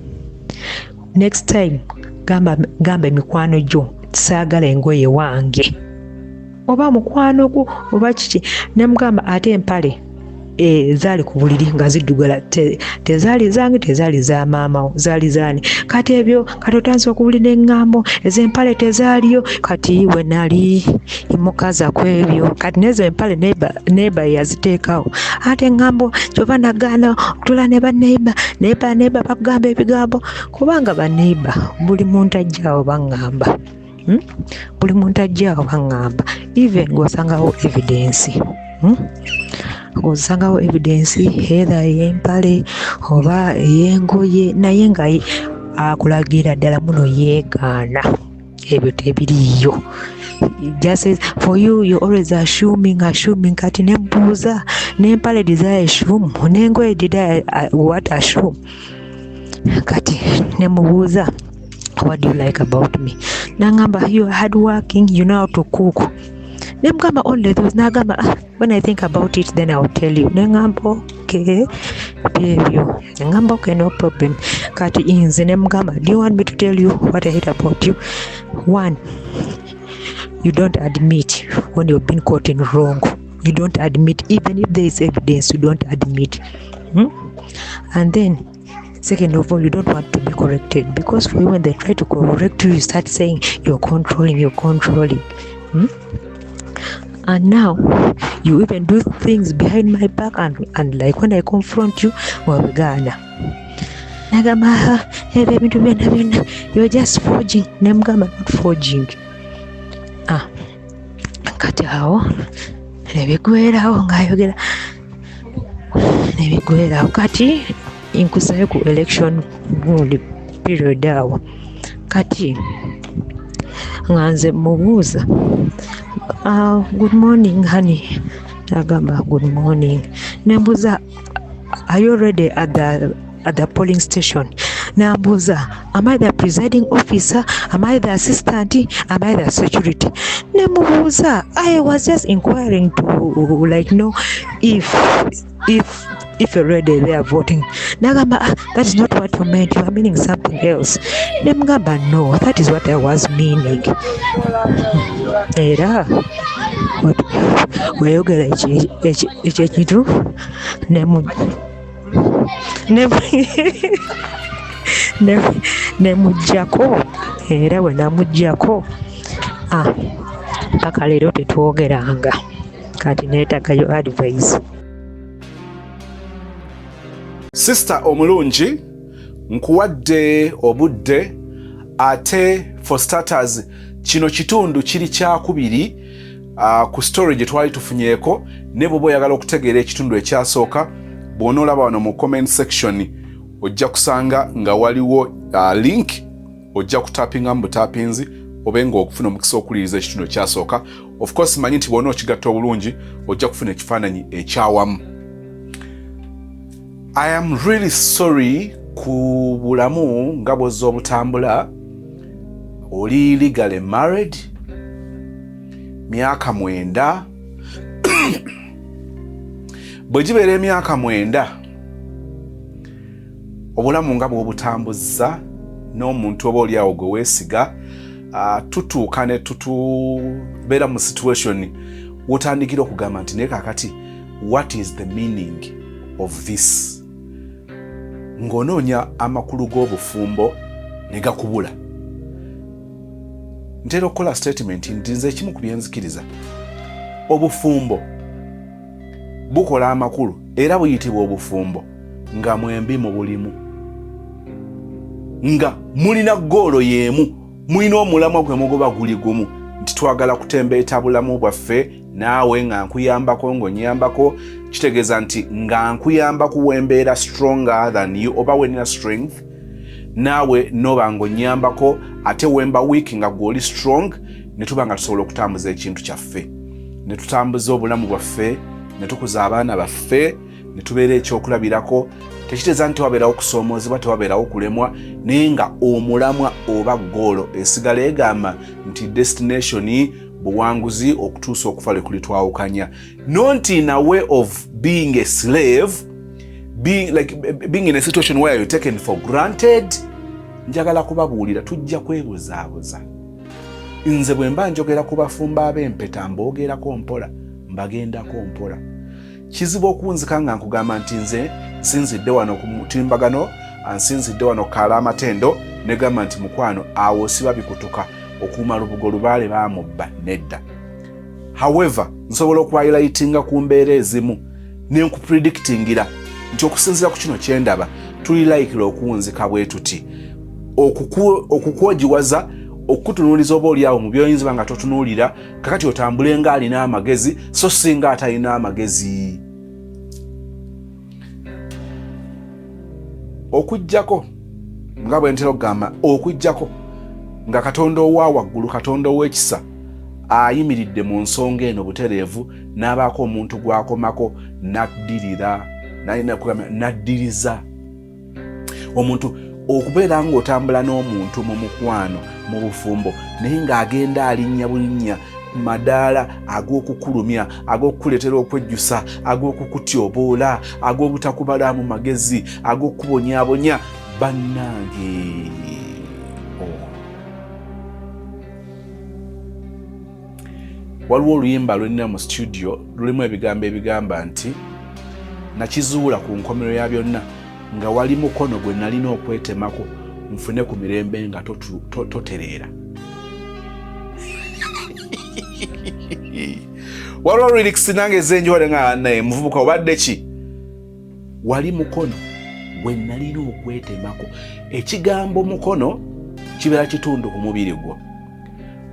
next time gamba emikwano gyo saagala engoye wange, oba mukwano gwo oba kiki. Nemugamba ate empale zaali ku buliri nga ziddugala, tezaali zange, tezaali za maamawo, zaali zaani? Kati ebyo kati otandise okuwulira eŋŋambo ez'empale tezaaliyo. Kati we nali mukaza ku ebyo, kati nezo empale neighbour yaziteekawo. Ate eŋŋambo kyova nagaana okutula ne baneighbour, neighbour bakugamba ebigambo, kubanga baneighbour buli muntu ajjaawo baŋŋamba, Buli muntu ajjaawo baŋŋamba, even ng'osangawo evidence, Ng'osangawo evidence either ey'empale oba ey'engoye, naye nga akulagira ddala muno yeegaana ebyo tebiriiyo. Just for you, you always assuming. Kati nembuuza n'empale did I assume, n'engoye did I what assume? Kati nemubuuza what do you like about me? Nangamba you are hard working, you know how to cook. Nemugamba only those? Nagamba ah, when I think about it then I'll tell you. Nengamba okay, byebyo. Nengamba okay, no problem. Kati nze nemugamba do you want me to tell you what I hate about you? One, you don't admit when you've been caught in wrong. You don't admit even if there is evidence, you don't admit, And then second of all, you don't want to be corrected, because for you, when they try to correct you, you start saying you're controlling, you're controlling, And now you even do things behind my back, and like when I confront you, wabigaana. Nagamba ebyo ebintu byonna byonna you're just forging. Nemugamba not forging. Ah, kati awo nebigwerawo ng'ayogera nebigwerawo. Kati nkusayo ku election gundi period awo. Kati nga nze mubuuza good morning honey. Agamba good morning. Nembuuza are you already at the polling station? Nambuuza am I the presiding officer, am I the assistant, am I the security? Nemubuuza I was just inquiring to like know if you're already there voting. Nagamba ah, that is not what you meant, you are meaning something else. Nemugamba no, that is what I was meaning. Era weyogera ekyo ekintu nemugjako. Era bwe namugjako, ah, paka leero tetwogeranga. Kati neetagayo advice. Sister omulungi, nkuwadde obudde. Ate for starters, kino kitundu kiri kyakubiri ku story gye twali tufunyeeko. Ne bw'oba oyagala okutegeera ekitundu ekyasooka, bw'onoolaba wano mu comment section ojja kusanga nga waliwo link, ojja kutapingamu butapinzi. obe nga okufuna omukisa okuwuliriza ekitundu ekyasooka. Of course manyi nti bwona okigatta obulungi ojja kufuna ekifaananyi ekyawamu. I am really sorry ku bulamu nga bwozza obutambula. Oli legally married myaka 9. Bwe gibeera emyaka 9, obulamu nga bw'obutambuzza n'omuntu oba oli awo gwe weesiga, tutuuka ne tutubeera mu situation wotandikira okugamba nti naye kakati what is the meaning of this, ng'onoonya amakulu g'obufumbo ne gakubula. Ntera okukola statement nti nze ekimu ku byenzikiriza, obufumbo bukola amakulu era buyitibwa obufumbo nga mwembi mu bulimu, nga mulina goolo y'emu, mulina omulamwa gwe mugoba guli gumu, nti twagala kutembeeta bulamu bwaffe, naawe nga nkuyambako ng'onyambako. Kitegeeza nti nga nkuyamba wembeera stronger than you oba wenina strength, naawe noba ng'onyambako, ate wemba weak nga gw'oli strong, ne tuba nga tusobola okutambuza ekintu kyaffe, ne tutambuza obulamu bwaffe, ne tukuza abaana baffe, ne tubeera ekyokulabirako. Tekitegeeza nti tewabeerawo kusoomoozebwa, tewabeerawo kulemwa, naye nga omulamwa oba goal esigala egamba nti destination buwanguzi okutuusa okufa lwe kulitwawukanya, not in a way of being a slave, being, like, being in a situation where you're taken for granted. Njagala kubabuulira, tujja kwebuzaabuza. Nze bwe mba njogera ku bafumbo ab'empeta, mboogerako mpola, mbagendako mpola. Kizibu okunzika nga nkugamba nti nze nsinzidde wano ku mutimbagano, nsinzidde wano kaala amatendo, negamba nti mukwano awo siba bikutuka okuuma lubugo lubaale baamubba. Nedda. However, nsobola okuhighlightinga ku mbeera ezimu nenkupredictingira nti okusinziira ku kino kyendaba tuli likely okuwunzika bwe tuti, okukwogiwaza, okukutunuuliza oba oliawo mu byoyinza nga totunuulira. Kakati otambule nga alina amagezi, so singa atalina amagezi. Okugjako nga bwe ntera okugamba, okugjako nga Katonda owa waggulu, Katonda ow'ekisa, ayimiridde mu nsonga eno butereevu n'abaako omuntu gw'akomako n'addirira, n'addiriza omuntu. Okubeera ng'otambula n'omuntu mu mukwano, mu bufumbo, naye ng'agenda alinnya bulinnya ku madaala ag'okukulumya, ag'okukuleetera okwejjusa, ag'okukutyoboola, ag'obutakubalaamu magezi, ag'okukubonyaabonya, bannange, oh. Waliwo oluyimba lwenina mu studio, lulimu ebigambo ebigamba nti nakizuula ku nkomero ya byonna nga wali mukono gwe nalina okwetemako nfune ku mirembe nga totereera. Waliwo lyrics nange ezenjiwale nga naye muvubuka obadde ki, wali mukono gwe nalina okwetemako. Ekigambo mukono kibeera kitundu ku mubiri gwo.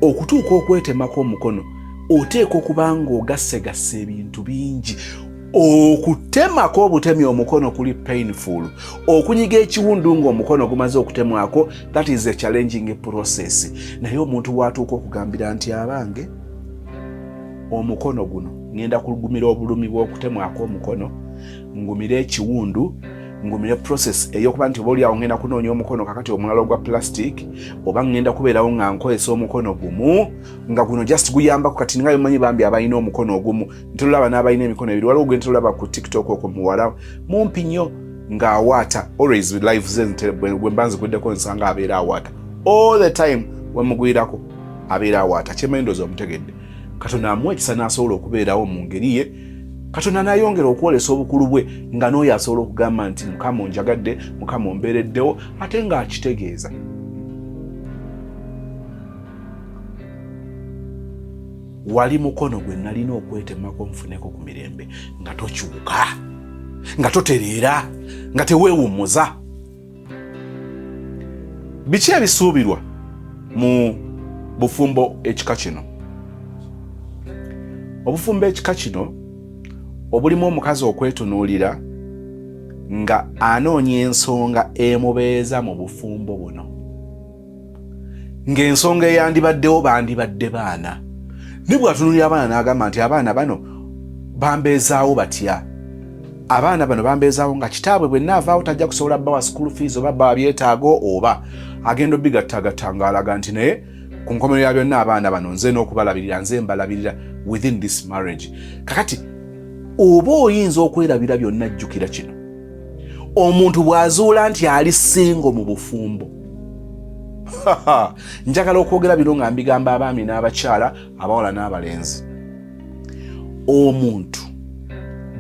Okutuuka okwetemako omukono oteeka okuba nga ogassegassa ebintu bingi. Okutemako obutemi omukono kuli painful, okunyiga ekiwundu ng'omukono gumaze okutemwako, that is a challenging process. Naye omuntu bw'atuuka okugambira nti abange omukono guno ngenda kugumira obulumi bw'okutemwako omukono, ngumire ekiwundu, ngumire process ey'okuba nti oba oliawo ngenda kunoonya omukono kakati omulala ogwa plastic, oba ngenda kubeerawo nga nkozesa omukono gumu nga guno just guyambako. Kati nga yomanyi bambi abalina omukono ogumu, ntolaba n'abalina emikono ebiri. Waliwo gwe ntolaba ku TikTok okwo, muwala mumpi nnyo ng'awaata always live ze, bwe mba nziguddeko nsanga abeera awaata all the time, wemugwirako abeera awaata. Kyemanyi ndoozi omutegedde. Katonda amuwa ekisa n'asobola okubeerawo mu ngeri ye. Katonda n'ayongera okwolesa obukulu bwe nga n'oyo asobola okugamba nti Mukama onjagadde, Mukama ombeereddewo, ate ng'akitegeeza. Wali mukono gwe nalina okwetemako nfuneko ku mirembe nga tokyuka, nga totereera, nga teweewummuza. Biki ebisuubirwa mu bufumbo ekika kino? Obufumbo ekika kino obulimu omukazi okwetunuulira nga anoonya ensonga emubeeza mu bufumbo buno. Ng'ensonga eyandibaddewo bandibadde baana, ne bw'atunulira abaana n'agamba nti abaana bano bambeezaawo batya? Abaana bano bambeezaawo nga kitaabwe bwe naavaawo tajja kusobola bawa school fees oba bawa byetaago, oba agenda obigattagatta ng'alaga nti naye ku nkomerero ya byonna abaana bano nze n'okubalabirira, nze mbalabirira within this marriage. Kakati oba oyinza okwerabira byonna, jjukira kino: omuntu bw'azuula nti ali single mu bufumbo, njagala okwogera bino nga mbigamba abaami n'abakyala, abawala n'abalenzi, omuntu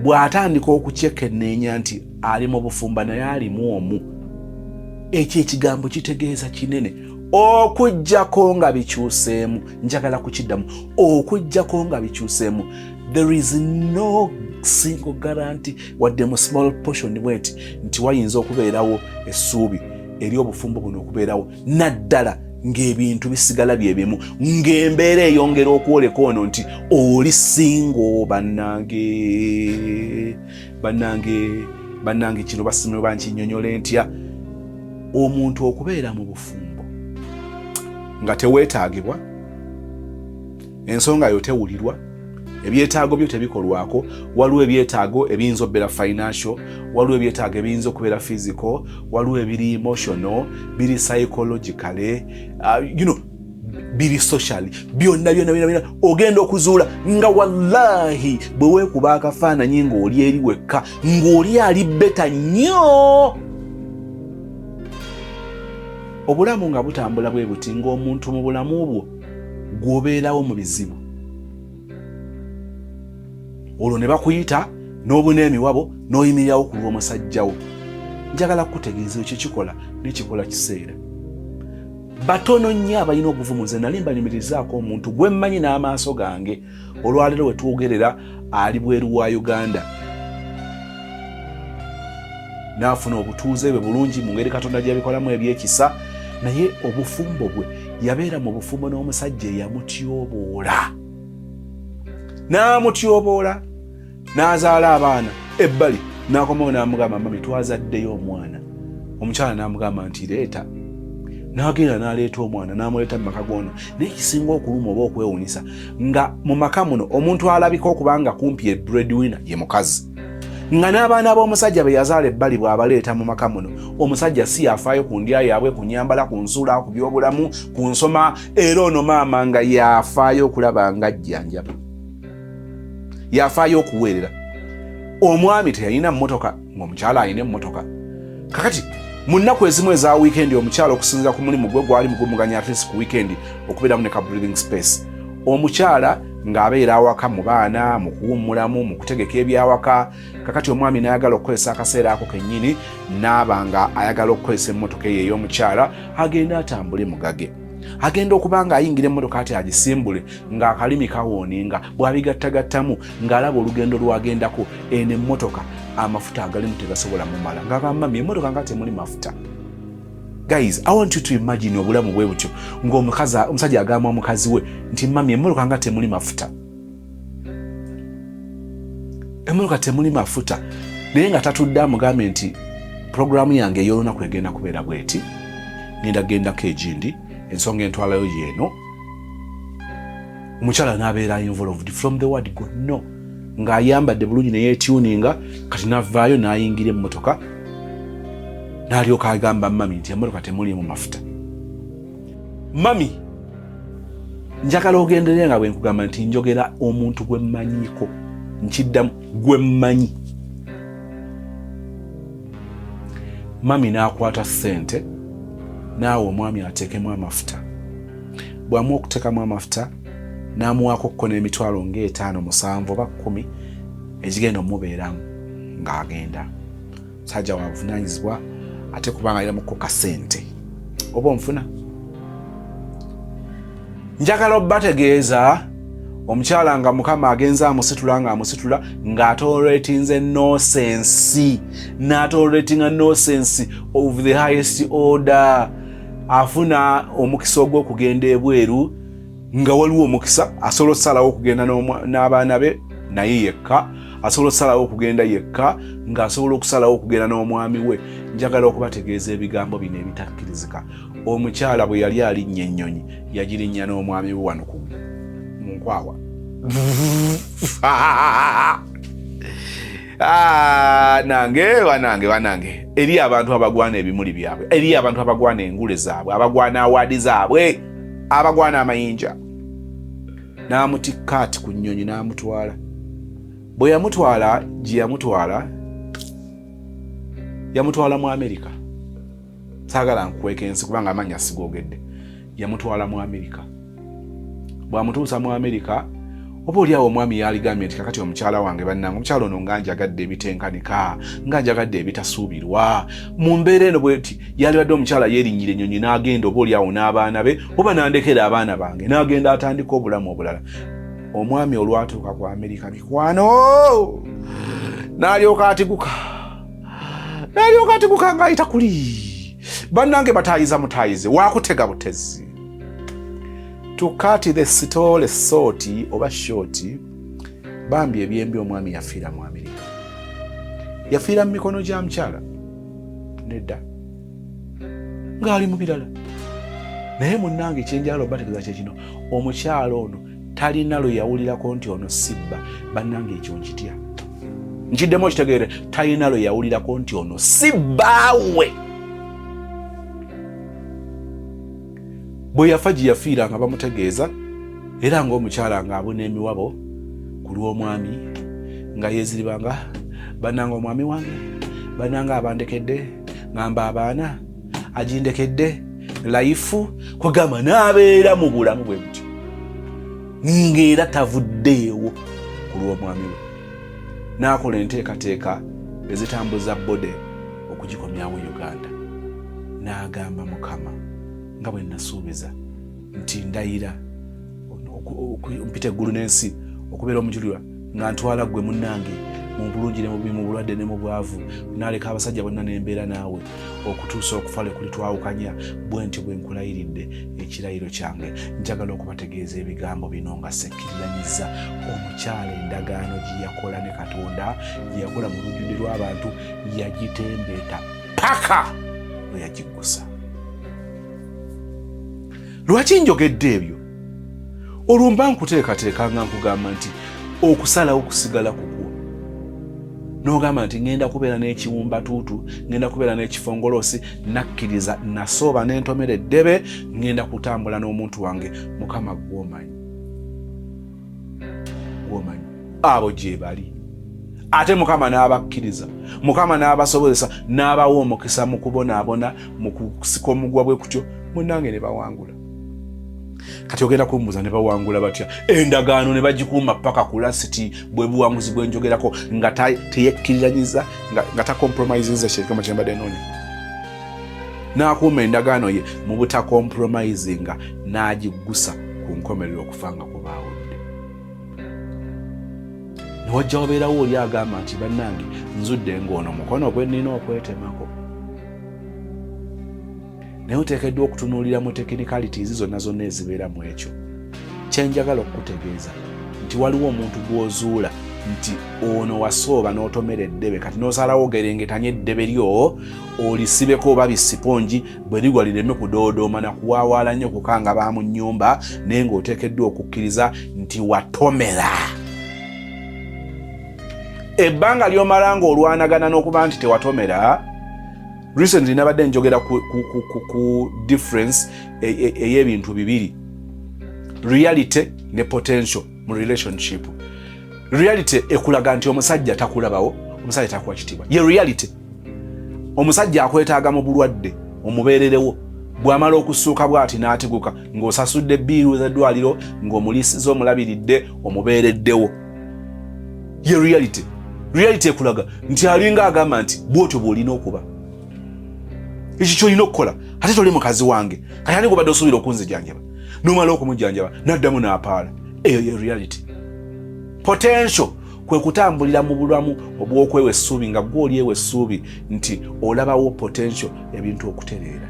bw'atandika okukyekenneenya nti ali mu bufumba naye alimu omu, ekyo ekigambo kitegeeza kinene. Okugjako nga bikyuseemu, njagala kukiddamu, okugjako nga bikyuseemu, there is no single guarantee wadde mu small portion bweti nti wayinza okubeerawo essuubi eri obufumbo buno okubeerawo, naddala ng'ebintu bisigala byebimu, ng'embeera eyongera okwoleka ono nti oli single. Bannange, bannange, bannange, kino basimwe bankinyonyole ntya? Omuntu okubeera mu bufumbo nga teweetaagibwa, ensonga yo tewulirwa, ebyetaago byo tebikolwako. Waliwo ebyetaago ebiyinza okubeera financial, waliwo ebyetaago ebiyinza okubeera physical, waliwo ebiri emotional, biri psychologically, biri socially, byonna byonna byonna byonna. Ogenda okuzuula nga wallahi bwe weekuba akafaananyi ng'oli eri wekka, ng'oli ali better nnyo. Obulamu nga butambula bwe buti, ng'omuntu mu bulamu bwo gw'obeerawo mu bizibu, olwo ne bakuyita n'obuna emiwabo n'oyimirirawo ku lw'omusajjawo. Njagala kukutegeeza, ekyo kikola nekikola kiseera. Batono nnyo abalina obuvumu. Nze nali mbanyumirizaako omuntu gwe mmanyi n'amaaso gange, olwaleero we twogerera ali bweru wa Uganda, n'afuna obutuuze bwe bulungi mu ngeri Katonda gy'abikolamu ebyekisa, naye obufumbo bwe yabeera mu bufumbo n'omusajja eyamutyoboola, n'amutyoboola, n'azaala abaana ebbali, n'akomawo n'amugamba, "Mami, twazaddeyo omwana." Omukyala n'amugamba nti, "Leeta." N'agenda n'aleeta omwana, n'amuleeta mu maka goono. Naye kisinga okuluma oba okwewunyisa nga mu maka muno omuntu alabika okuba nga kumpi e breadwinner ye mukazi, nga n'abaana b'omusajja be yazaala ebbali bw'abaleeta mu maka muno, omusajja si yafaayo ku ndya yaabwe, ku nyambala, ku nsula, ku byobulamu, ku nsoma. Era ono maama nga yafaayo okulaba nga ajjanjaba, yafaayo okuweerera. Omwami teyalina mmotoka, ng'omukyala alina emmotoka. Kakati mu nnaku ezimu eza wiikendi, omukyala okusinziira ku mulimu gwe gwali mugumuganya at least ku wiikendi okubeeramu ne ka breathing space, omukyala ng'abeera awaka mu baana, mu kuwummulamu, mu kutegeka ebyawaka. Kakati omwami n'ayagala okukozesa akaseera ako kennyini, n'aba nga ayagala okukozesa emmotoka eyo ey'omukyala, agenda atambule mugage. Agenda okuba nga ayingira emmotoka ati agisimbule, ng'akalimi kawooninga. Bw'abigattagattamu ng'alaba olugendo lwagendako, eno emmotoka amafuta agalimu tegasobola mumala, ng'agamba, "Mami, emmotoka nga temuli mafuta." Guys, I want you to imagine obulamu bwe butyo, ng'omusajja agamba omukazi we nti, "Mami, emmotoka nga temuli mafuta, emmotoka temuli mafuta." Naye nga tatudde amugambe nti, "Puroguramu yange ey'olunaku egenda kubeera bweti, ngenda gendako egindi, ensonga entwalayo yeeno." Omukyala n'abeera involved from the word go. No ng'ayambadde bulungi neyetuninga, kati navaayo n'ayingira emmotoka, n'alyoka agamba mami nti, "Emmotoka temulimu mafuta." Mami, njagala ogenderere nga bwe nkugamba nti njogera omuntu gwe mmanyiiko, nkiddamu, gwe mmanyi. Mami n'akwata ssente naawe omwami ateekemu amafuta. Bw'amuwa okuteekamu amafuta, n'amuwaako kko n'emitwalo ng'etaano, 7 oba 10 egigenda omubeeramu ng'agenda. Musajja wa buvunaanyizibwa, ate kubanga alinamuko kasente oba onfuna. Njagala obbategeeza, omukyala nga Mukama agenza amusitula, nga amusitula ng'atoleratinze nonsense, n'atoleratinga nonsense of the highest order. Afuna omukisa ogw'okugenda ebweru, nga waliwo omukisa asobola okusalawo okugenda n'abaana be naye yekka, asobola okusalawo okugenda yekka, ng'asobola okusalawo okugenda n'omwami we. Njagala okubategeeza ebigambo bino ebitakkirizika. Omukyala bwe yali alinnya ennyonyi yagirinnya n'omwami we wano ku mu nkwawa. Ah, nange banange banange, eri abantu abagwana ebimuli byabwe, eri abantu abagwana engule zaabwe, abagwana awaadi zaabwe, abagwana amayinja. N'amutikka ati ku nnyonyi n'amutwala. Bwe yamutwala gye yamutwala, yamutwala mu Amerika. Saagala nkukweka ensi kubanga amannya sigoogedde. Yamutwala mu Amerika. Bw'amutuusa mu Amerika, oba oli awo omwami yaligambye nti kakati omukyala wange, bannange, omukyala ono nga njagadde ebitenkanika, nga njagadde ebitasuubirwa mu mbeera eno bweti. Yalibadde omukyala yeerinnyira ennyonyi n'agenda oba oli awo n'abaana be, oba n'andekera abaana bange n'agenda atandika obulamu obulala. Omwami olwatuuka ku Amerika, mikwano, n'alyoka atiguka, n'alyoka atiguka ng'ayita kuli. Bannange, bataayiza mutaayize wakutega butezi. To cut the story short oba short, bambi ebyembi, omwami yafiira mu Amerika. Yafiira mu mikono gya mukyala? Nedda, ng'ali mu birala. Naye munnange, kyenjagala obategeeza kyekino: omukyala ono talina lwe yawulirako nti ono sibba. Bannange, ekyo nkitya nkiddemu okitegeere. Talina lwe yawulirako nti ono si bbaawe. Bwe yafa, gye yafiira nga bamutegeeza, era ng'omukyala ng'abuna emiwabo ku lw'omwami, nga yeeziribanga, "Bannanga, omwami wange, bannanga, abandekedde, ngamba abaana agindekedde life." Kwegamba n'abeera mu bulamu bwe butyo ng'era tavuddeewo ku lw'omwami we. N'akola enteekateeka ezitambuza body okugikomyawo Uganda, n'agamba, "Mukama, nga bwe nasuubiza nti ndayira mpita eggulu n'ensi okubeera omujulirwa nga ntwala ggwe munnange mu bulungi ne mubi, mu bulwadde ne mu bwavu, naleka abasajja bonna nembeera naawe okutuusa okufa lwe kuli twawukanya, bwe ntyo bwe nkulayiridde ekirayiro kyange." Njagala okubategeeza ebigambo bino nga sekkiriranyiza. Omukyala endagaano gye yakola ne Katonda, gye yakola mu lujjudde lw'abantu, yagitembeeta paka lwe yagiggusa. Lwaki njogedde ebyo? Olwo mba nkuteekateeka nga nkugamba nti okusalawo kusigala kukwo. N'ogamba nti ŋŋenda kubeera n'ekiwumbatuutu, ŋŋenda kubeera n'ekifongoloosi, nakkiriza, nasooba n'entomera eddebe, ŋŋenda kutambula n'omuntu wange. Mukama gwomanyi, gwomanyi. Abo gye bali, ate Mukama n'abakkiriza, Mukama n'abasobozesa, n'abawa omukisa mu kubonaabona, mu kusika omugwa bwe kutyo, munnange ne bawangula. Kati ogenda kumbuuza, ne bawangula batya endagaano ne bagikuuma paka ku last? Bwe buwanguzi bwenjogerako, nga teyekkiriranyiza, nga tacompromisinza. Kyekama kyembadde noonya. N'akuuma endagaano ye mu butacompromisinga, n'agiggusa ku nkomerero okufa nga kubaawudde. Newajja wabeerawo oli agamba nti, "Bannange, nzudde ng'ono mukono gwe nnina okwetemako." Naye oteekeddwa okutunuulira mu technicalities zonna zonna ezibeera mu ekyo. Kyenjagala okukutegeeza nti waliwo omuntu gw'ozuula nti ono wasooba n'otomera eddebe, kati n'osalawo ogerengetanye eddebe lyo olisibeko oba bisipongi, bwe ligwa lireme kudoodooma na kuwaawaala nnyo kukanga ba mu nnyumba. Naye ng'oteekeddwa okukkiriza nti watomera. Ebbanga ly'omala ng'olwanagana n'okuba nti tewatomera. Recently nabadde njogera ku difference ey'ebintu bibiri, reality ne potential mu relationship. Reality ekulaga nti omusajja takulabawo, omusajja takuwa kitiibwa, ye reality. Omusajja akwetaaga mu bulwadde omubeererewo, bw'amala okusuuka bw'ati n'atiguka, ng'osasudde bill z'eddwaliro, ng'omuliisiza, omulabiridde, omubeereddewo, ye reality. Reality ekulaga nti alinga agamba nti bwotyo bw'olina okuba, ekyo kyolina okukola, ate toli mukazi wange, kati ani gobadde osuubira okunzijanjaba? Nomala okumujjanjaba naddamu n'apaala. Eyo ye reality. Potential kwe kutambulira mu bulamu obw'okwewa essuubi, nga gwe olyewa essuubi nti olabawo potential ebintu okutereera.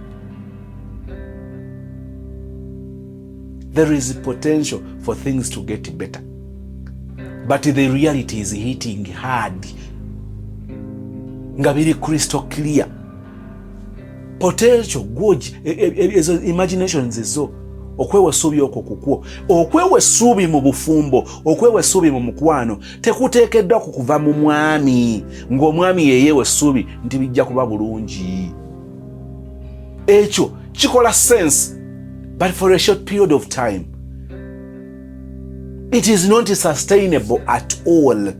There is potential for things to get better, but the reality is hitting hard nga biri crystal clear. Potential gwogi e, e, e, ezo imaginations zo, okwewa essuubi okwo kukwo. Okwewa essuubi mu bufumbo, okwewa essuubi mu mukwano tekuteekeddwa ku kuva mu mwami, ng'omwami yeyeewa essuubi nti bijja kuba bulungi. Ekyo kikola sense, but for a short period of time. It is not sustainable at all.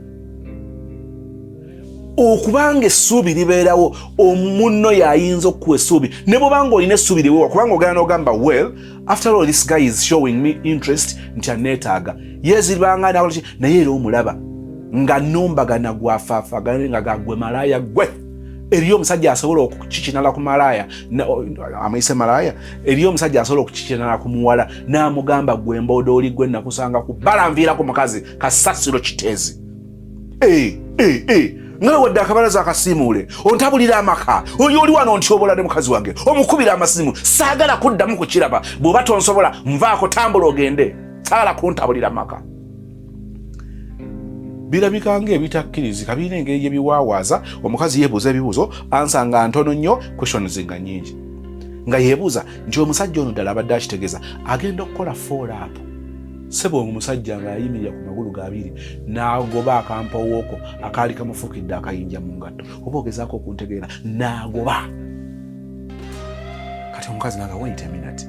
Okubanga essuubi libeerawo, omunno yayinza okukuwa essuubi, ne bwobanga olina essuubi liwewa, kubanga ogenda n'ogamba, "Well, after all, this guy is showing me interest nti aneetaaga." Yezibanga nakolaki, naye era omulaba nga numbagana gwafaafagana nga gagwe malaaya gwe. Eriyo omusajja asobola okukikinala ku malaaya, amuyise malaaya. Eriyo omusajja asobola okukikinala ku muwala n'amugamba, "Gwe mbooda oli gwe nakusanga ku bbala, nviira ku mukazi kasasiro kiteezi." Eh, eh, eh. Nga wadde akabalaza akasiimuule, ontabulira amaka, oyo oli wano ontyobola ne mukazi wange, omukubira amasimu, saagala kuddamu kukiraba. Bw'oba tonsobola, nvaako, tambula ogende, saagala kuntabulira amaka. Birabika nga ebitakkirizika, birina engeri gye biwaawaaza. Omukazi yeebuuza ebibuuzo, answer nga ntono nnyo, questions nga nnyingi, nga yeebuuza nti omusajja ono ddala abadde akitegeeza agenda okukola follow up. Sebo, omusajja nga yayimirira ku magulu gabiri n'agoba akampawooko akaali kamufukidde akayinja mu ngatto, oba ogezaako okuntegeera, n'agoba. Kati omukazi naga, "Wait a minute."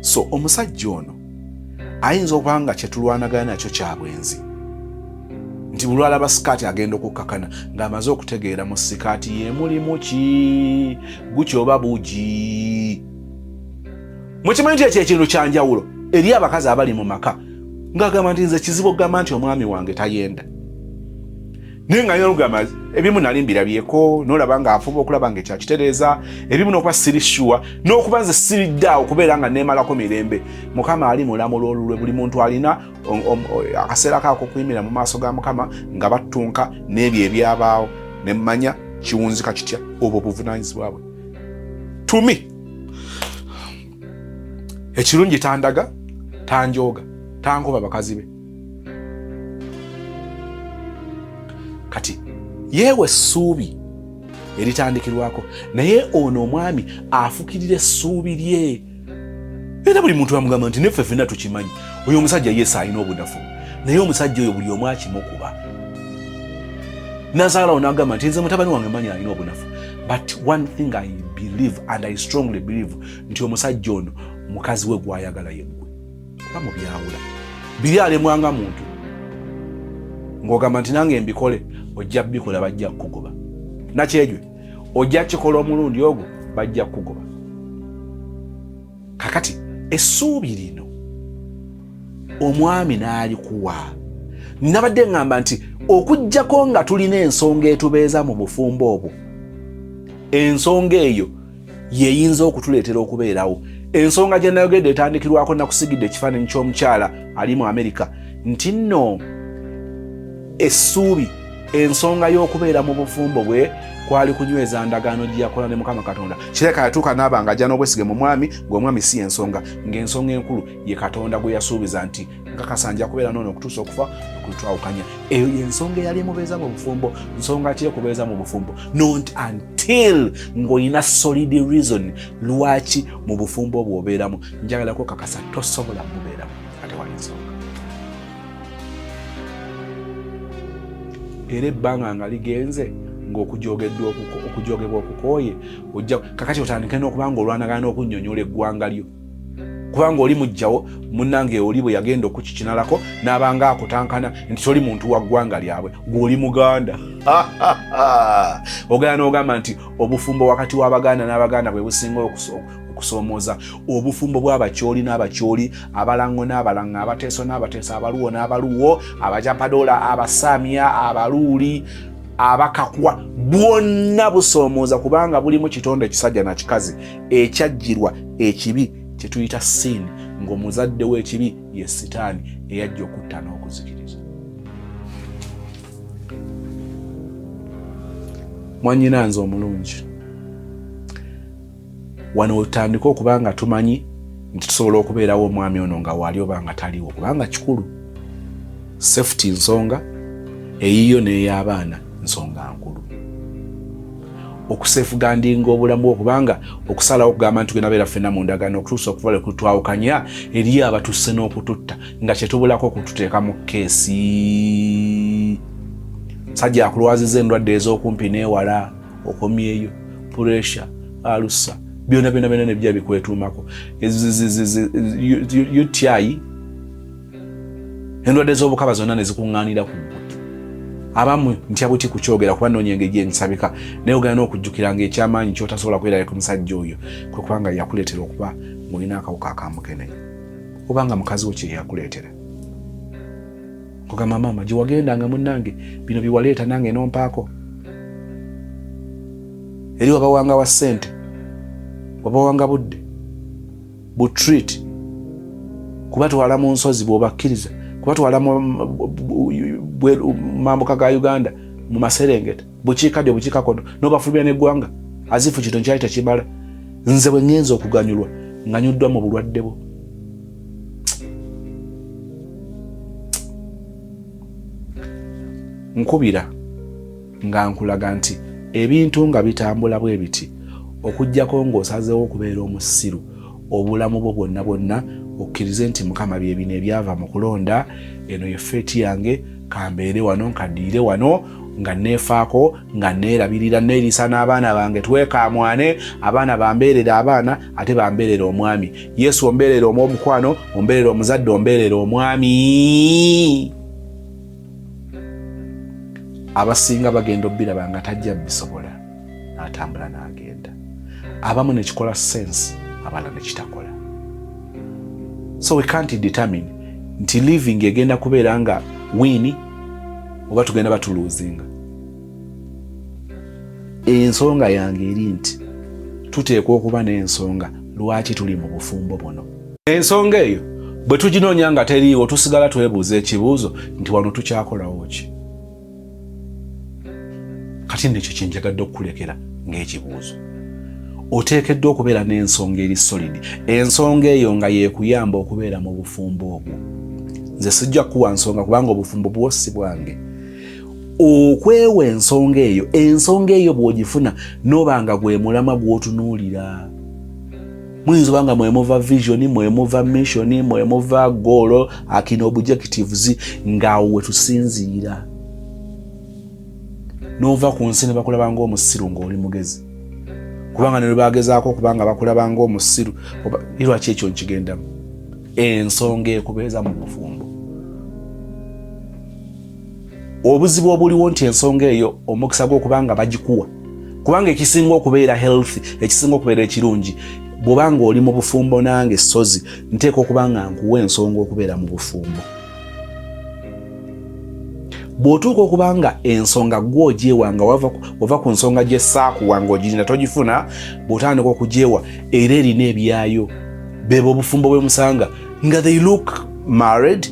So omusajja ono ayinza okuba nga kyetulwanagana nakyo kyabwenzi, nti bulwalaba sikaati agenda okukkakana ng'amaze okutegeera mu sikaati yemulimu ki, guki oba bugi. Mukimanyi nti ekyo ekintu kyanjawulo eri abakazi abali mu maka, ng'agamba nti nze kizibu okugamba nti omwami wange tayenda, naye nga olugamba ebimu nali mbirabyeko, nolaba ng'afuba okulaba nga ekyakitereeza ebimu, n'okuba siri sure, n'okuba nze siridde awo kubeera nga neemalako mirembe. Mukama ali mulamula olulwe. Buli muntu alina akaseera kaako okuyimira mu maaso ga Mukama nga battunka n'ebyo ebyabaawo, nemmanya kiwunzika kitya obwo obuvunanyizibwa bwe. Tumi ekirungi tandaga, tanjooga, tankuba bakazi be. Kati yeewa essuubi eritandikirwako, naye ono omwami afukirira essuubi lye, era buli muntu amugamba nti neffe ffenna tukimanyi oyo omusajja yesu alina obunafu, naye omusajja oyo buli omu akimukuba. Nazaalawo n'agamba nti nze mutabani wange manyi alina obunafu, but one thing I believe and I strongly believe nti omusajja ono mukazi we gwayagala yeggwe. Oba mubyawula biri, alemwanga muntu ng'ogamba nti nange mbikole, ojja bikola, bajja kukugoba. Nakyejwe ojja kikola omulundi ogwo, bajja kukugoba. Kakati essuubi lino omwami n'alikuwa, nabadde ŋŋamba nti okugjako nga tulina ensonga etubeeza mu bufumbo obwo, ensonga eyo yeyinza okutuleetera okubeerawo. Ensonga gye nayogedde etandikirwako, nakusigidde ekifaananyi ky'omukyala ali mu Amerika, nti nno essuubi, ensonga y'okubeera mu bufumbo bwe kwali kunyweza ndagaano gye yakola ne Mukama Katonda. Kireka yatuuka n'aba nga ajja n'obwesige mu mwami, ng'omwami si ensonga, ng'ensonga enkulu ye Katonda gwe yasuubiza nti nkakasa nja kubeera noono okutuusa okufa okutwawukanya. Eyo yensonga eyali emubeeza mu bufumbo. Nsonga ki ekubeeza mu bufumbo? Not until ng'olina solid reason lwaki mu bufumbo obwo obeeramu. Njagala kwekakasa tosobola bubeeramu ate wali nsonga. Era ebbanga nga ligenze ng'okujogebwa okukooye, ojja kakati otandike n'okuba nga olwanagana n'okunnyonnyola eggwanga lyo, kubanga oli mujjawo munnange oli bwe yagenda okukikinalako n'abanga akutankana nti toli muntu wa ggwanga lyabwe, gw'oli Muganda. Ogenda n'ogamba nti obufumbo wakati w'Abaganda n'Abaganda bwe businga okusoomooza. Obufumbo bw'Abakyoli n'Abakyoli, Abalango n'Abalango, Abateeso n'Abateeso, Abaluwo n'Abaluwo, Abajapadoola, Abasaamya, Abaluuli, Abakakwa, bwonna busoomooza, kubanga bulimu kitonde ekisajja nakikazi ekyajjirwa ekibi kyetuyita sin, ng'omuzadde w'ekibi ye Sitaani eyajja okutta n'okuzikiriza. Mwanyina nze omulungi, wano otandike okuba nga tumanyi nti tusobola okubeerawo omwami ono nga waali oba nga taliwo, kubanga kikulu safety, nsonga eyiyo n'ey'abaana, nsonga nkulu. Okusafeguardinga obulamu bwo, kubanga okusalawo okugamba nti tugenda beera ffenna mu ndagaano okutuusa okuva lwe kutwawukanya, eri abatusse n'okututta nga kyetubulako okututeeka mu keesi. Sajja akulwaziza endwadde ez'okumpi n'ewala, okomyeyo pressure, alusa, byona byona byona nebijja bikwetuumako, UTI, endwadde z'obukaba zonna ne zikuŋŋaanira ku ggwe. Abamu ntya buti kukyogera kuba noonya engeri gyensabika, naye ogenda n'okujjukira nga ekyamaanyi kyotasobola kwerabira ku musajja oyo kwe kubanga yakuleetera okuba ng'olina akawuka akamukenenya, oba nga mukazi wo kye yakuleetera. Kugamba, maama gye wagendanga munnange, bino biwaleeta nange nompaako. Eri wabawanga wa ssente, wabawanga budde butreat, kubatwala mu nsozi bw'obakkiriza, kubatwala mu mambuka ga Uganda, mu maserengeta, bukiikaddyo, bukiikakono, n'obafulumya n'eggwanga azifu. Kino nkyali tekimala. Nze bwe ŋŋenza okuganyulwa, nganyuddwa mu bulwadde bwo. Nkubira nga nkulaga nti ebintu nga bitambula bwe biti, okugjako ng'osazeewo okubeera omusiru obulamu bwo bwonna bwonna, okkirize nti Mukama, bye bino ebyava mu kulonda, eno ye fate yange, kambeere wano, nkaddiire wano nga neefaako, nga neerabirira, neeriisa n'abaana bange, twekamwane, abaana bambeerera abaana, ate bambeerera omwami. Yesu, ombeerera omwomukwano, ombeerera omuzadde, ombeerera omwami. Abasinga bagenda obbiraba nga tajja bisobola, n'atambula n'agenda. Abamu nekikola sense, abalala nekitakola. So we can't determine nti living egenda kubeera nga win oba tugenda batuluzinga. Ensonga yange eri nti tuteekwa okuba n'ensonga lwaki tuli mu bufumbo buno. Ensonga eyo bwe tuginoonya nga teriiwo, tusigala twebuuza ekibuuzo nti wano tukyakolawo ki? Kati nekyo kyenjagadde okukulekera ng'ekibuuzo. Oteekeddwa okubeera n'ensonga eri solid, ensonga eyo nga yeekuyamba okubeera mu bufumbo obwo. Nze sijja kukuwa nsonga kubanga obufumbo bwo si bwange. Okwewa ensonga eyo, ensonga eyo bw'ogifuna noba nga gwe mulamwa gw'otunuulira, muyinza oba nga mwemuva vision, mwemuva mission, mwemuva goal, akina objectives, ng'awo we tusinziira. N'ova ku nsi ne bakulaba ng'omusiru ng'oli mugezi, kubanga ne lwebagezaako okuba nga bakulaba ng'omusiru. Lwaki ekyo nkigendamu? Ensonga ekubeeza mu bufumbo. Obuzibu obuliwo nti ensonga eyo omukisa gw'okuba nga bagikuwa, kubanga ekisinga okubeera healthy, ekisinga okubeera ekirungi, bw'oba nga oli mu bufumbo nange sozi, nteeka okuba nga nkuwa ensonga okubeera mu bufumbo. Bw'otuuka okuba nga ensonga gw'ogyewa, nga wava ku nsonga gyesaakuwa ng'ogirina togifuna, bw'otandika okugyewa era erina ebyayo. Beba obufumbo bwe musanga nga they look married,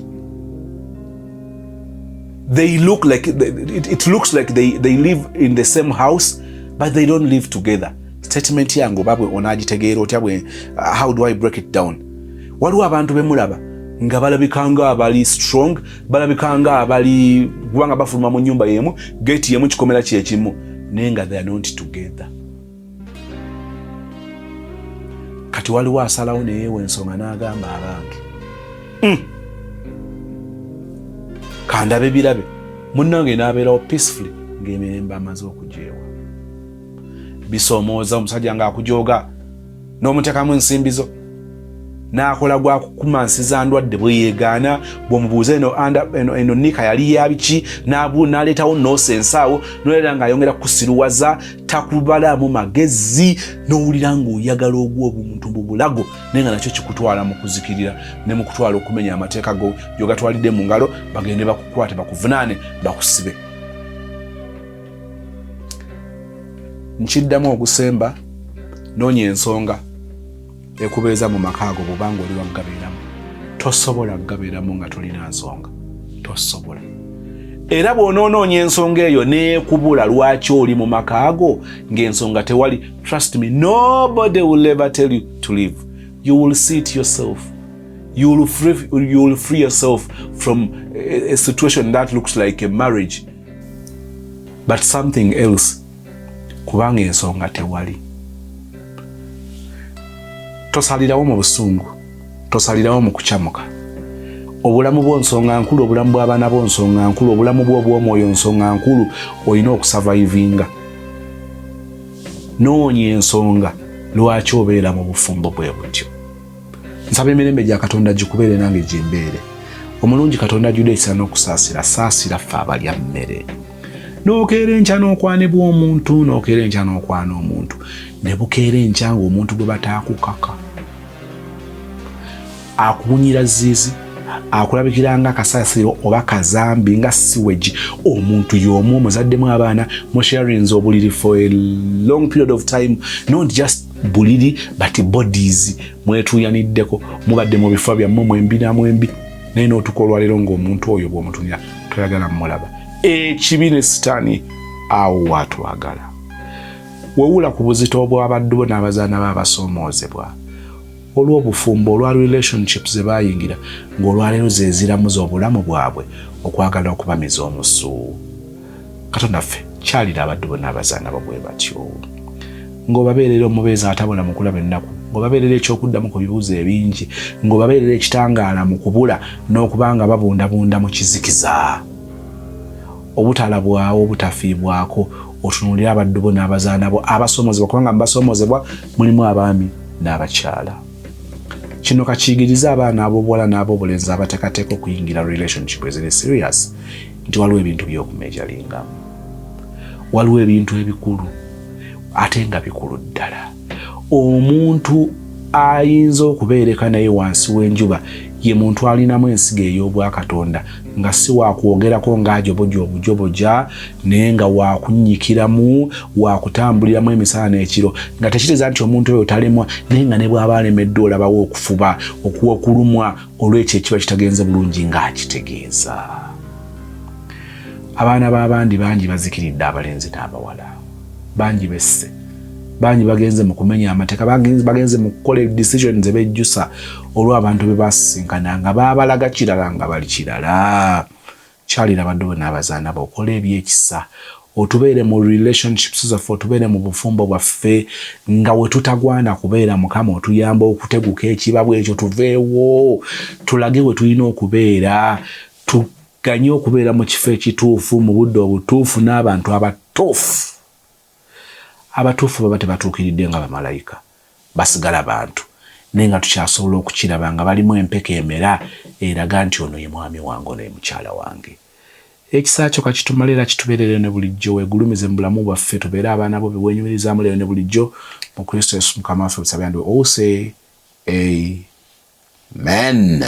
they look like it looks like they live in the same house, but they don't live together. Statement yange oba bwe onaagitegeera otya bwe, how do I break it down? Waliwo abantu bemulaba nga balabika nga abali strong, balabika nga abali, kubanga bafuluma mu nyumba yemu, gate yemu, kikomera kyekimu, naye nga they are not together. Kati waliwo asalawo neyeewa ensonga n'agamba, abange, kandabe birabe munnange, n'abeerawo peacefully ng'emirembe amaze okugyewa. Bisoomooza omusajja ng'akujooga n'omuteekamu ensimbi zo, n'akola gwa kukumansiza ndwadde bwe yeegaana. Bw'omubuuza eno nika yali ya biki, n'aleetawo nonsense awo, noleera ng'ayongera kusiruwaza, takubalaamu magezi, n'owulira ng'oyagala ogwa obuntu mu bulago, naye nga nakyo kikutwala mu kuzikirira ne mu kutwala okumenya amateeka go gy'ogatwalidde mu ngalo, bagende bakukwate, bakuvunaane, bakusibe. Nkiddamu ogusemba, noonya ensonga ekubeeza mu maka ago. Bw'obanga oli wakugabeeramu, tosobola kugabeeramu nga tolina nsonga, tosobola. Era bw'onoonoonya ensonga eyo neekubula lwaki oli mu maka ago ng'ensonga tewali, trust me, nobody will ever tell you to live. You will see it yourself. You will free yourself from a situation that looks like a marriage but something else. Kubanga ensonga tewali. Tosalirawo mu busungu, tosalirawo mu kucamuka. Obulamu bwo nsonga nkulu, obulamu bw'abaana bo nsonga nkulu, obulamu bwo obw'omwoyo nsonga nkulu. Olina okusavaivinga. Noonya ensonga lwaki obeera mu bufumbo bwe butyo. Nsaba emirembe gya Katonda gikubeere nange gimbeere. Omulungi Katonda ajjudde ekisa n'okusaasira, saasira ffe abalya mmere. N'okeera enkya n'okwanibwa omuntu, n'okeera enkya n'okwana omuntu, ne bukeera enkya ng'omuntu gwe bataakukaka akuwunyira ziizi, akulabikira nga kasasiro oba kazambi nga siwegi. Omuntu y'omu omuzaddemu abaana, musharinze obuliri for a long period of time, not just buliri but bodies, mwetuuyaniddeko, mubadde mu bifo byammwe mwembi na mwembi, naye n'otuka olwaleero ng'omuntu oyo bw'omutunira toyagala mulaba. Ekibi ne Sitaani awo waatwagala. Wewula ku buzito obw'abaddu bo n'abazaana be abasoomoozebwa olw'obufumbo, olwa relationships ze baayingira ng'olwaleero ze ziramuza obulamu bwabwe okwagala okubamiza omusu. Katonda ffe, kyalira abaddu bo n'abazaana bo bwe batyo, ng'obabeerera omubeezi atabula mu kulaba ennaku, ng'obabeerera ekyokuddamu ku bibuuzo ebingi, ng'obabeerera ekitangaala mu kubula n'okuba nga babundabunda mu kizikiza, obutalabwawo, obutafiibwako. Otunuulire abaddu bo n'abazaana bo abasoomozebwa, kubanga mu basoomozebwa mulimu abaami n'abakyala. Kino kakiyigirize abaana ab'obuwala n'ab'obulenzi abateekateeka okuyingira relationship eziri serious nti waliwo ebintu by'okumejalingamu, waliwo ebintu ebikulu ate nga bikulu ddala. Omuntu ayinza okubeereka naye wansi w'enjuba ye muntu alinamu ensigo ey'obwakatonda, nga si wakwogerako ng'ajoboja obujoboja, naye nga wakunnyikiramu, wakutambuliramu emisana n'ekiro, nga tekitegeeza nti omuntu oyo talemwa, naye nga ne bw'aba alemeddwa olabawo okufuba okulumwa olw'ekyo ekiba kitagenze bulungi ng'akitegeeza. Abaana b'abandi bangi bazikiridde, abalenzi n'abawala bangi besse, bangi bagenze mu kumenya amateeka, bagenze mu kukola decisions ebejjusa olw'abantu be basisinkana nga baabalaga kirala nga bali kirala. Kyalira abaddu bo n'abazaana bo, okola ebyekisa, otubeere mu relationships zaffe, otubeere mu bufumbo bwaffe nga we tutagwana kubeera. Mukama, otuyamba okuteguka ekibabu ekyo, tuveewo tulage we tulina okubeera, tuganye okubeera mu kifo ekituufu mu budde obutuufu n'abantu abatuufu. Abatuufu baba tebatuukiridde nga bamalayika, basigala bantu, naye nga tukyasobola okukiraba nga balimu empeka emera eraga nti ono ye mwami wange, ono ye mukyala wange. Ekisa kyo kakitumale era kitubeerere ne bulijjo. Weegulumize mu bulamu bwaffe, tubeere abaana bo bewenyumirizaamu leero ne bulijjo. Mu Kristo Yesu Mukama waffe busabe, and we all say amen.